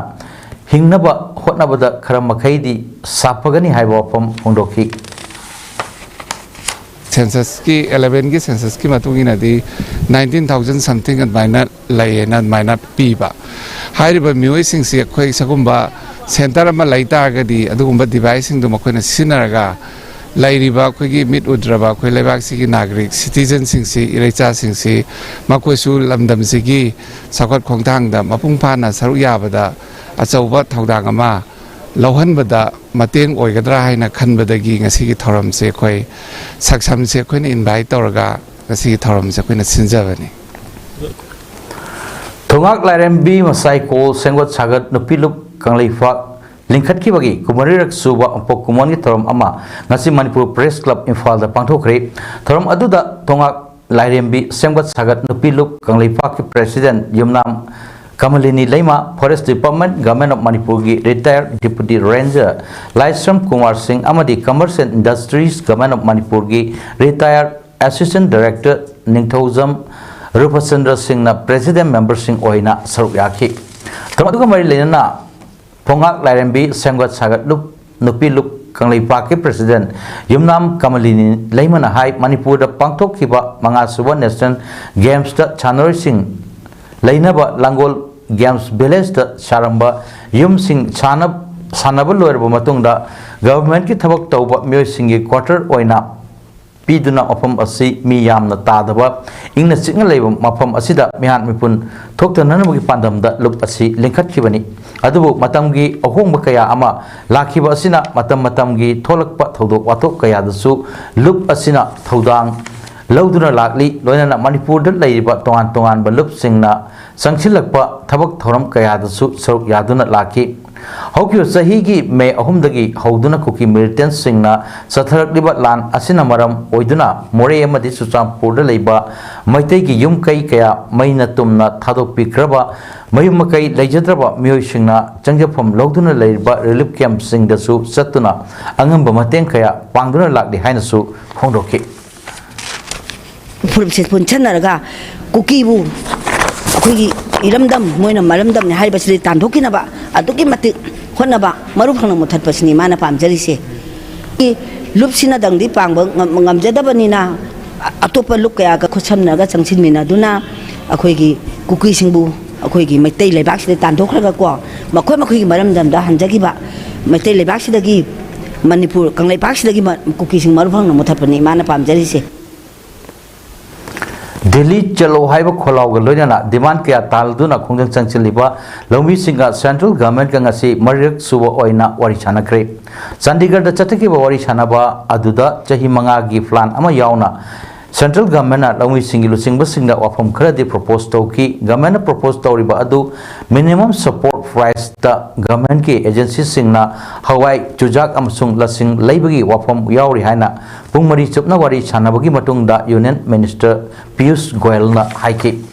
ꯍꯤꯡꯅꯕ ꯍꯣꯠꯅꯕꯗ ꯈꯔ ꯃꯈꯩꯗꯤ ꯁꯥꯐꯒꯅꯤ ꯍꯥꯏꯕ ꯋꯥꯐꯝ ꯐꯣꯡꯗꯣꯛꯈꯤ꯫ Census ꯀꯤ eleven ꯒꯤ census ꯀꯤ ꯃꯇꯨꯡ ꯏꯟꯅꯗꯤ nineteen thousand something ꯑꯗꯨꯃꯥꯏꯅ ꯂꯩꯌꯦꯅ ꯑꯗꯨꯃꯥꯏꯅ ꯄꯤꯕ꯫ ꯍꯥꯏꯔꯤꯕ ꯃꯤꯑꯣꯏꯁꯤꯡꯁꯤ ꯑꯩꯈꯣꯏ ꯁꯤꯒꯨꯝꯕ center ꯑꯃ ꯂꯩ ꯇꯥꯔꯒꯗꯤ ꯑꯗꯨꯒꯨꯝꯕ device ꯁꯤꯡꯗꯣ ꯃꯈꯣꯏꯅ ꯁꯤꯖꯤꯟꯅꯔꯒ ꯂꯩꯔꯤꯕ ꯑꯩꯈꯣꯏꯒꯤ ꯃꯤꯠ ꯎꯗ꯭ꯔꯕ ꯑꯩꯈꯣꯏ ꯂꯩꯕꯥꯛꯁꯤꯒꯤ ꯅꯥꯒꯔꯤꯛ citizen ꯁꯤꯡꯁꯤ, ꯏꯔꯩꯆꯥꯁꯤꯡꯁꯤ ꯃꯈꯣꯏꯁꯨ ꯂꯝꯗꯝꯁꯤꯒꯤ ꯆꯥꯎꯈꯠ ꯈꯣꯡꯊꯥꯡꯗ ꯃꯄꯨꯡ ꯐꯥꯅ ꯁꯔꯨꯛ ꯌꯥꯕꯗ ꯑꯆꯧꯕ ꯊꯧꯗꯥꯡ ꯑꯃ ꯂꯧꯍꯟꯕꯗ ꯃꯇꯦꯡ ꯑꯣꯏꯒꯗ꯭ꯔꯥ ꯍꯥꯏꯅ ꯈꯟꯕꯗꯒꯤ ꯉꯁꯤꯒꯤ ꯊꯧꯔꯝꯁꯦ ꯑꯩꯈꯣꯏ ꯁꯛꯁꯝꯁꯦ ꯑꯩꯈꯣꯏꯅ invite ꯇꯧꯔꯒ ꯉꯁꯤꯒꯤ ꯊꯧꯔꯝꯁꯦ ꯑꯩꯈꯣꯏꯅ ꯁꯤꯟꯖꯕꯅꯤ꯫ ꯊꯣꯉꯥꯛ ꯂꯥꯏꯔꯦꯝꯕꯤ ꯃꯁꯥꯏꯀꯣꯜ ꯁꯦꯝꯒꯠ ꯁꯥꯒꯠ ꯅꯨꯄꯤ ꯂꯨꯞ ꯀꯪꯂꯩꯄꯥꯛ ꯂꯤꯡꯈꯠꯈꯤꯕꯒꯤ ꯀꯨꯟꯃꯔꯤꯔꯛ ꯁꯨꯕ ꯄꯣꯛ ꯀꯨꯝꯑꯣꯟꯒꯤ ꯊꯧꯔꯝ ꯑꯃ ꯉꯁꯤ ꯃꯅꯤꯄꯨꯔ Press Club ꯏꯝꯐꯥꯜꯗ ꯄꯥꯡꯊꯣꯛꯈ꯭ꯔꯦ꯫ ꯊꯧꯔꯝ ꯑꯗꯨꯗ ꯊꯣꯉꯥꯛ ꯂꯥꯏꯔꯦꯝꯕꯤ ꯁꯦꯝꯒꯠ ꯁꯥꯒꯠ ꯅꯨꯄꯤ ꯂꯨꯞ ꯀꯪꯂꯩꯄꯥꯛꯀꯤ President Yumnam ꯀꯃꯂꯤꯅꯤ Leima, Forest Department, Government of ꯃꯅꯤꯄꯨꯔꯒꯤ retired Deputy Ranger ꯂꯥꯏꯁ꯭ꯔꯝ ꯀꯨꯃꯥꯔ ꯁꯤꯡ ꯑꯃꯗꯤ Commerce and Industries, Government of ꯃꯅꯤꯄꯨꯔꯒꯤ retired Assistant Director ꯅꯤꯡꯊꯧꯖꯝ ꯔꯨꯄꯆꯟꯗ꯭ꯔ ꯁꯤꯡꯅ ꯄ꯭ꯔꯦꯁꯤꯗꯦꯟ ꯃꯦꯝꯕꯔꯁꯤꯡ ꯑꯣꯏꯅ ꯁꯔꯨꯛ ꯌꯥꯈꯤ꯫ ꯊꯧꯔꯝ ꯑꯗꯨꯒ ꯃꯔꯤ ꯂꯩꯅꯅ ꯐꯣꯡꯉꯥꯛ ꯂꯥꯏꯔꯦꯝꯕꯤ ꯁꯦꯝꯒꯠ ꯁꯥꯒꯠ ꯂꯨꯞ ꯅꯨꯄꯤ ꯂꯨꯞ ꯀꯪꯂꯩꯄꯥꯛꯀꯤ ꯄ꯭ꯔꯦꯁꯤꯗꯦꯟ ꯌꯨꯝꯅꯥꯝ ꯀꯃꯂꯤꯅꯤ ꯂꯩꯃꯅ ꯍꯥꯏ, ꯃꯅꯤꯄꯨꯔꯗ ꯄꯥꯡꯊꯣꯛꯈꯤꯕ ꯃꯉꯥꯁꯨꯕ ꯅꯦꯁꯅꯦꯜ ꯒꯦꯝꯁꯇ ꯁꯥꯟꯅꯔꯣꯏꯁꯤꯡ ꯂꯩꯅꯕ ꯂꯥꯡꯒꯣꯜ ꯒꯦꯝꯁ ꯚꯤꯂꯦꯖꯇ ꯁꯥꯔꯝꯕ ꯌꯨꯝꯁꯤꯡ ꯁꯥꯟꯅ-, ꯁꯥꯟꯅꯕ ꯂꯣꯏꯔꯕ ꯃꯇꯨꯡꯗ ꯒꯚꯔꯟꯃꯦꯟꯠꯀꯤ ꯊꯕꯛ ꯇꯧꯕ ꯃꯤꯑꯣꯏꯁꯤꯡꯒꯤ ꯀ꯭ꯋꯥꯇꯔ ꯑꯣꯏꯅ ꯄꯤꯗꯨꯅ ꯃꯐꯝ ꯑꯁꯤ ꯃꯤ ꯌꯥꯝꯅ ꯇꯥꯗꯕ, ꯏꯪꯅ ꯆꯤꯛꯅ ꯂꯩꯕ ꯃꯐꯝ ꯑꯁꯤꯗ ꯃꯤꯍꯥꯠ ꯃꯤꯄꯨꯟ ꯊꯣꯛꯇꯅꯅꯕꯒꯤ ꯄꯥꯟꯗꯝꯗ ꯂꯨꯞ ꯑꯁꯤ ꯂꯤꯡꯈꯠꯈꯤꯕꯅꯤ꯫ ꯑꯗꯨꯕꯨ ꯃꯇꯝꯒꯤ ꯑꯍꯣꯡꯕ ꯀꯌꯥ ꯑꯃ ꯂꯥꯛꯈꯤꯕ ꯑꯁꯤꯅ ꯃꯇꯝ ꯃꯇꯝꯒꯤ ꯊꯣꯛꯂꯛꯄ ꯊꯧꯗꯣꯛ ꯋꯥꯊꯣꯛ ꯀꯌꯥꯗꯁꯨ ꯂꯨꯞ ꯑꯁꯤꯅ ꯊꯧꯗꯥꯡ ꯂꯧꯗꯨꯅ ꯂꯥꯛꯂꯤ꯫ ꯂꯣꯏꯅꯅ ꯃꯅꯤꯄꯨꯔꯗ ꯂꯩꯔꯤꯕ ꯇꯣꯉꯥꯟ ꯇꯣꯉꯥꯟꯕ ꯂꯨꯞꯁꯤꯡꯅ ꯆꯪꯁꯤꯜꯂꯛꯄ ꯊꯕꯛ ꯊꯧꯔꯝ ꯀꯌꯥꯗꯁꯨ ꯁꯔꯨꯛ ꯌꯥꯗꯨꯅ ꯂꯥꯛꯈꯤ꯫ ꯍꯧꯈꯤꯕ ꯆꯍꯤꯒꯤ ꯃꯦ ꯑꯍꯨꯝꯗꯒꯤ ꯍꯧꯗꯨꯅ ꯀꯨꯀꯤ ꯃꯤꯂꯤꯇꯦꯟꯠꯁꯤꯡꯅ ꯆꯠꯊꯔꯛꯂꯤꯕ ꯂꯥꯟ ꯑꯁꯤꯅ ꯃꯔꯝ ꯑꯣꯏꯗꯨꯅ ꯃꯣꯔꯦ ꯑꯃꯗꯤ ꯆꯨꯔꯆꯥꯟꯄꯨꯔꯗ ꯂꯩꯕ ꯃꯩꯇꯩꯒꯤ ꯌꯨꯝ ꯀꯩ ꯀꯌꯥ ꯃꯩꯅ ꯇꯨꯝꯅ ꯊꯥꯗꯣꯛꯄꯤꯈ꯭ꯔꯕ, ꯃꯌꯨꯝ ꯃꯀꯩ ꯂꯩꯖꯗ꯭ꯔꯕ ꯃꯤꯑꯣꯏꯁꯤꯡꯅ ꯆꯪꯖꯐꯝ ꯂꯧꯗꯨꯅ ꯂꯩꯔꯤꯕ ꯔꯤꯂꯤꯐ ꯀꯦꯝꯞꯁꯤꯡꯗꯁꯨ ꯆꯠꯇꯨꯅ ꯑꯉꯝꯕ ꯃꯇꯦꯡ ꯀꯌꯥ ꯄꯥꯡꯗꯨꯅ ꯂꯥꯛꯂꯤ ꯍꯥꯏꯅꯁꯨ ꯐꯣꯡꯗꯣꯛꯈꯤ꯫ ꯐꯨꯔꯨꯞꯁꯦ ꯄꯨꯟꯁꯟꯅꯔꯒ ꯀꯨꯀꯤꯕꯨ ꯑꯩꯈꯣꯏꯒꯤ ꯏꯔꯝꯗꯝ, ꯃꯣꯏꯅ ꯃꯔꯝꯗꯝꯅꯤ ꯍꯥꯏꯔꯤꯕꯁꯤꯗꯤ ꯇꯥꯟꯊꯣꯛꯈꯤꯅꯕ ꯑꯗꯨꯛꯀꯤ ꯃꯇꯤꯛ ꯍꯣꯠꯅꯕ, ꯃꯔꯨ ꯐꯪꯅ ꯃꯨꯊꯠꯄꯁꯤꯅꯤ ꯃꯥꯅ ꯄꯥꯝꯖꯔꯤꯁꯦ꯫ ꯂꯨꯞꯁꯤꯅꯗꯪꯗꯤ ꯄꯥꯡꯕ ꯉꯝ-, ꯉꯝꯖꯗꯕꯅꯤꯅ, ꯑ-, ꯑꯇꯣꯞꯄ ꯂꯨꯞ ꯀꯌꯥꯒ ꯈꯨꯠꯁꯝꯅꯔꯒ ꯆꯪꯁꯤꯟꯃꯤꯟꯅꯗꯨꯅ ꯑꯩꯈꯣꯏꯒꯤ ꯀꯨꯀꯤꯁꯤꯡꯕꯨ ꯑꯩꯈꯣꯏꯒꯤ ꯃꯩꯇꯩ ꯂꯩꯕꯥꯛꯁꯤꯗ ꯇꯥꯟꯊꯣꯛꯈ꯭ꯔꯒꯀꯣ, ꯃꯈꯣꯏ ꯃꯈꯣꯏꯒꯤ ꯃꯔꯝꯗꯝꯗ ꯍꯟꯖꯈꯤꯕ, ꯃꯩꯇꯩ ꯂꯩꯕꯥꯛꯁꯤꯗꯒꯤ, ꯃꯅꯤꯄꯨꯔ ꯀꯪꯂꯩꯄꯥꯛꯁꯤꯗꯒꯤ ꯃ-, ꯀꯨꯀꯤꯁꯤꯡ ꯃꯔꯨ ꯐꯪꯅ ꯃꯨꯊꯠꯄꯅꯤ ꯃꯥꯅ ꯄꯥꯝꯖꯔꯤꯁꯦ꯫ ꯗꯤꯜꯂꯤ ꯆꯠꯂꯣ ꯍꯥꯏꯕ ꯈꯣꯜꯂꯥꯎꯒ ꯂꯣꯏꯅꯅ ꯗꯤꯃꯥꯟ ꯀꯌꯥ ꯇꯥꯜꯗꯨꯅ ꯈꯣꯡꯖꯪ ꯆꯪꯁꯤꯜꯂꯤꯕ ꯂꯧꯃꯤꯁꯤꯡꯒ ꯁꯦꯟꯇ꯭ꯔꯦꯜ ꯒꯚꯔꯟꯃꯦꯟꯠꯀ ꯉꯁꯤ ꯃꯔꯤꯔꯛ ꯁꯨꯕ ꯑꯣꯏꯅ ꯋꯥꯔꯤ ꯁꯥꯟꯅꯈ꯭ꯔꯦ꯫ ꯆꯥꯟꯗꯤꯒꯔꯗ ꯆꯠꯊꯈꯤꯕ ꯋꯥꯔꯤ ꯁꯥꯟꯅꯕ ꯑꯗꯨꯗ ꯆꯍꯤ ꯃꯉꯥꯒꯤ ꯄ꯭ꯂꯥꯟ ꯑꯃ ꯌꯥꯎꯅ ꯁꯦꯟꯇ꯭ꯔꯦꯜ ꯒꯚꯔꯟꯃꯦꯟꯠꯅ ꯂꯧꯃꯤꯁꯤꯡꯒꯤ ꯂꯨꯆꯤꯡꯕꯁꯤꯡꯗ ꯋꯥꯐꯝ ꯈꯔꯗꯤ ꯄ꯭ꯔꯣꯄꯣꯖ ꯇꯧꯈꯤ꯫ ꯒꯚꯔꯟꯃꯦꯟꯠꯅ ꯄ꯭ꯔꯣꯄꯣꯖ ꯇꯧꯔꯤꯕ ꯑꯗꯨ ꯃꯤꯅꯤꯃꯝ ꯁꯄꯣꯔꯠ ꯄ꯭ꯔꯥꯏꯁꯇ ꯒꯚꯔꯟꯃꯦꯟꯠꯀꯤ ꯑꯦꯖꯦꯟꯁꯤꯁꯤꯡꯅ ꯍꯋꯥꯏ, ꯆꯨꯖꯥꯛ ꯑꯃꯁꯨꯡ ꯂꯁꯤꯡ ꯂꯩꯕꯒꯤ ꯋꯥꯐꯝ ꯌꯥꯎꯔꯤ ꯍꯥꯏꯅ ꯄꯨꯡ ꯃꯔꯤ ꯆꯨꯞꯅ ꯋꯥꯔꯤ ꯁꯥꯟꯅꯕꯒꯤ ꯃꯇꯨꯡꯗ ꯌꯨꯅꯤꯌꯟ ꯃꯤꯅꯤꯁꯇꯔ ꯄꯤꯌꯨꯁ ꯒꯣꯌꯜꯅ ꯍꯥꯏꯈꯤ꯫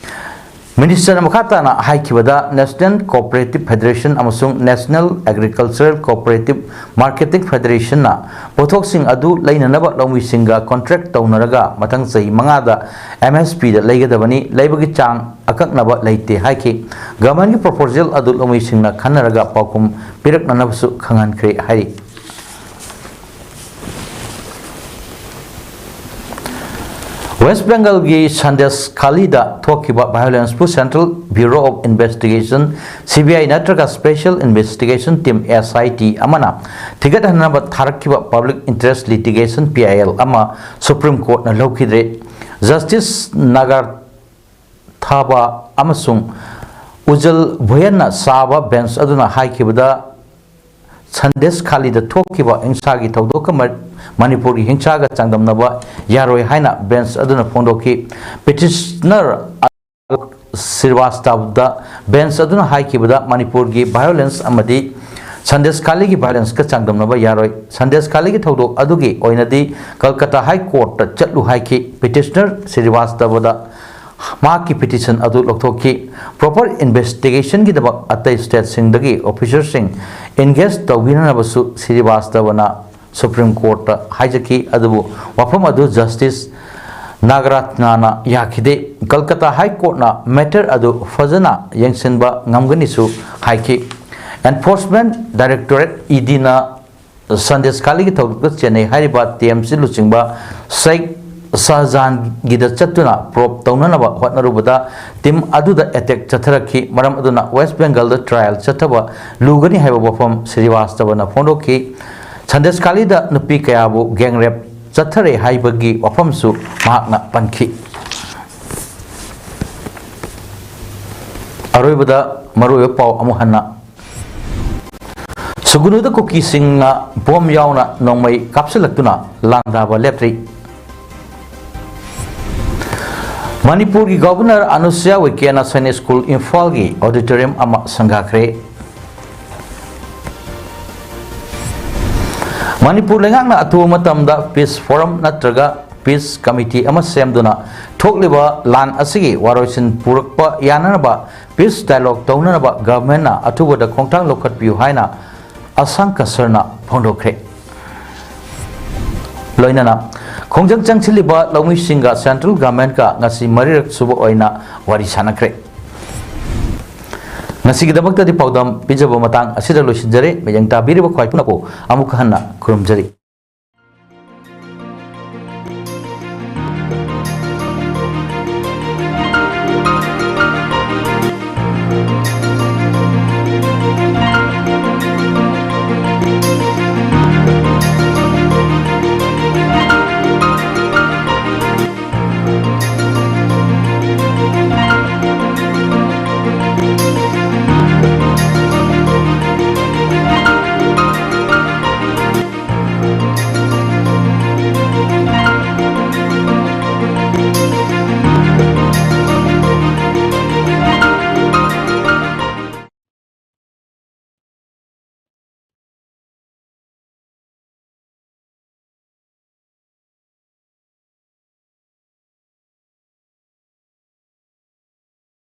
ꯃꯤꯅꯤꯁꯇꯔꯅ ꯃꯈꯥ ꯇꯥꯅ ꯍꯥꯏꯈꯤꯕꯗ, National Cooperative Federation ꯑꯃꯁꯨꯡ National Agricultural Cooperative Marketing Federation ꯅ ꯄꯣꯠꯊꯣꯛꯁꯤꯡ ꯑꯗꯨ ꯂꯩꯅꯅꯕ ꯂꯧꯃꯤꯁꯤꯡꯒ contract ꯇꯧꯅꯔꯒ ꯃꯊꯪ ꯆꯍꯤ ꯃꯉꯥꯗ M S P ꯗ ꯂꯩꯒꯗꯕꯅꯤ꯫ ꯂꯩꯕꯒꯤ ꯆꯥꯡ ꯑꯀꯛꯅꯕ ꯂꯩꯇꯦ ꯍꯥꯏꯈꯤ꯫ Government ꯀꯤ proposal ꯑꯗꯨ ꯂꯧꯃꯤꯁꯤꯡꯅ ꯈꯟꯅꯔꯒ ꯄꯥꯎꯈꯨꯝ ꯄꯤꯔꯛꯅꯅꯕꯁꯨ ꯈꯪꯍꯟꯈ꯭ꯔꯦ ꯍꯥꯏꯔꯤ꯫ West Bengal ꯒꯤ ꯁꯟꯗꯦꯁ ꯈꯥꯂꯤꯗ ꯊꯣꯛꯈꯤꯕ violence ꯄꯨ Central Bureau of Investigation, C B I, ꯅꯠꯇ꯭ꯔꯒ Special Investigation Team, S I T, ꯑꯃꯅ ꯊꯤꯒꯠꯍꯟꯅꯕ ꯊꯥꯔꯛꯈꯤꯕ Public Interest Litigation, P I L, ꯑꯃ Supreme Court ꯅ ꯂꯧꯈꯤꯗ꯭ꯔꯦ꯫ Justice ꯅꯥꯒꯥꯔ ꯊꯥꯕ ꯑꯃꯁꯨꯡ ꯎꯖꯜ ꯚꯨꯌꯟꯅ ꯁꯥꯕ bench ꯑꯗꯨꯅ ꯍꯥꯏꯈꯤꯕꯗ, ꯁꯟꯗꯦꯁ ꯈꯥꯂꯤꯗ ꯊꯣꯛꯈꯤꯕ ꯍꯤꯡꯁꯥꯒꯤ ꯊꯧꯗꯣꯛꯀ ꯃ-, ꯃꯅꯤꯄꯨꯔꯒꯤ ꯍꯤꯡꯁꯥꯒ ꯆꯥꯡꯗꯝꯅꯕ ꯌꯥꯔꯣꯏ ꯍꯥꯏꯅ bench ꯑꯗꯨꯅ ꯐꯣꯡꯗꯣꯛꯈꯤ꯫ Petitioner ꯁ꯭ꯔꯤꯋꯥꯁꯇꯕꯗ bench ꯑꯗꯨꯅ ꯍꯥꯏꯈꯤꯕꯗ, ꯃꯅꯤꯄꯨꯔꯒꯤ violence ꯑꯃꯗꯤ ꯁꯟꯗꯦꯁ ꯈꯥꯂꯤꯒꯤ violence ꯀ ꯆꯥꯡꯗꯝꯅꯕ ꯌꯥꯔꯣꯏ꯫ ꯁꯟꯗꯦꯁ ꯈꯥꯂꯤꯒꯤ ꯊꯧꯗꯣꯛ ꯑꯗꯨꯒꯤ ꯑꯣꯏꯅꯗꯤ ꯀꯜꯀꯇꯥ High Court ꯇ ꯆꯠꯂꯨ ꯍꯥꯏꯈꯤ꯫ Petitioner ꯁ꯭ꯔꯤꯋꯥꯁꯇꯕꯗ ꯃꯍꯥꯛꯀꯤ petition ꯑꯗꯨ ꯂꯧꯊꯣꯛꯈꯤ꯫ Proper investigation ꯒꯤꯗꯃꯛ ꯑꯇꯩ state ꯁꯤꯡꯗꯒꯤ officer ꯁꯤꯡ engage ꯇꯧꯕꯤꯅꯅꯕꯁꯨ ꯁ꯭ꯔꯤꯋꯥꯁꯇꯕꯅ Supreme Court ꯇ ꯍꯥꯏꯖꯈꯤ, ꯑꯗꯨꯕꯨ ꯋꯥꯐꯝ ꯑꯗꯨ Justice ꯅꯥꯒꯔꯠꯅꯅ ꯌꯥꯈꯤꯗꯦ꯫ ꯀꯜꯀꯇꯥ High Court ꯅ matter ꯑꯗꯨ ꯐꯖꯅ ꯌꯦꯡꯁꯤꯟꯕ ꯉꯝꯒꯅꯤꯁꯨ ꯍꯥꯏꯈꯤ꯫ Enforcement Directorate, E D ꯅ ꯁꯟꯗꯦꯁ ꯈꯥꯂꯤꯒꯤ ꯊꯧꯗꯣꯛꯇ ꯆꯦꯟꯅꯩ ꯍꯥꯏꯔꯤꯕ T M C ꯂꯨꯆꯤꯡꯕ ꯁꯦꯈ ꯁꯍꯖꯥꯟꯒꯤꯗ ꯆꯠꯇꯨꯅ probe ꯇꯧꯅꯅꯕ ꯍꯣꯠꯅꯔꯨꯕꯗ, team ꯑꯗꯨꯗ attack ꯆꯠꯊꯔꯛꯈꯤ꯫ ꯃꯔꯝ ꯑꯗꯨꯅ West Bengal ꯗ trial ꯆꯠꯊꯕ ꯂꯨꯒꯅꯤ ꯍꯥꯏꯕ ꯋꯥꯐꯝ ꯁ꯭ꯔꯤꯋꯥꯁꯇꯕꯅ ꯐꯣꯡꯗꯣꯛꯈꯤ꯫ ꯁꯟꯗꯦꯁ ꯈꯥꯂꯤꯗ ꯅꯨꯄꯤ ꯀꯌꯥꯕꯨ gang rape ꯆꯠꯊꯔꯦ ꯍꯥꯏꯕꯒꯤ ꯋꯥꯐꯝꯁꯨ ꯃꯍꯥꯛꯅ ꯄꯟꯈꯤ꯫ ꯑꯔꯣꯏꯕꯗ ꯃꯔꯨꯑꯣꯏꯕ ꯄꯥꯎ ꯑꯃꯨꯛ ꯍꯟꯅ꯫ ꯁꯨꯒꯨꯅꯨꯗ ꯀꯨꯀꯤꯁꯤꯡꯅ bomb ꯌꯥꯎꯅ ꯅꯣꯡꯃꯩ ꯀꯥꯞꯁꯤꯜꯂꯛꯇꯨꯅ ꯂꯥꯟꯗꯥꯕ ꯂꯦꯞꯇ꯭ꯔꯤ꯫ ꯃꯅꯤꯄꯨꯔꯒꯤ Governor ꯑꯅꯨꯁꯨꯌꯥ ꯎꯏꯀꯦꯅ ꯁꯩꯅꯤꯛ ꯁ꯭ꯀꯨꯜ ꯏꯝꯐꯥꯜꯒꯤ auditorium ꯑꯃ ꯁꯪꯒꯥꯈ꯭ꯔꯦ꯫ ꯃꯅꯤꯄꯨꯔ ꯂꯩꯉꯥꯛꯅ ꯑꯊꯨꯕ ꯃꯇꯝꯗ peace forum ꯅꯠꯇ꯭ꯔꯒ Peace Committee ꯑꯃ ꯁꯦꯝꯗꯨꯅ ꯊꯣꯛꯂꯤꯕ ꯂꯥꯟ ꯑꯁꯤꯒꯤ ꯋꯥꯔꯣꯏꯁꯤꯟ ꯄꯨꯔꯛꯄ ꯌꯥꯅꯅꯕ peace dialogue ꯇꯧꯅꯅꯕ governmentꯅ ꯑꯊꯨꯕꯗ ꯈꯣꯡꯊꯥꯡ ꯂꯧꯈꯠꯄꯤꯌꯨ ꯍꯥꯏꯅ ꯑꯁꯥꯡ ꯀꯁꯔꯅ ꯐꯣꯡꯗꯣꯛꯈ꯭ꯔꯦ꯫ ꯂꯣꯏꯅꯅ ꯈꯣꯡꯖꯪ ꯆꯪꯁꯤꯜꯂꯤꯕ ꯂꯧꯃꯤꯁꯤꯡꯒ central governmentꯀ ꯉꯁꯤ ꯃꯔꯤꯔꯛ ꯁꯨꯕ ꯑꯣꯏꯅ ꯋꯥꯔꯤ ꯁꯥꯟꯅꯈ꯭ꯔꯦ꯫ ꯉꯁꯤꯒꯤꯗꯃꯛꯇꯗꯤ ꯄꯥꯎꯗꯝ ꯄꯤꯖꯕ ꯃꯇꯥꯡ ꯑꯁꯤꯗ ꯂꯣꯏꯁꯤꯟꯖꯔꯦ꯫ ꯃꯤꯠꯌꯦꯡ ꯇꯥꯕꯤꯔꯤꯕ ꯈ꯭ꯋꯥꯏ ꯄꯨꯝꯅꯃꯛꯄꯨ ꯑꯃꯨꯛ ꯍꯟꯅ ꯈꯨꯔꯨꯝꯖꯔꯤ꯫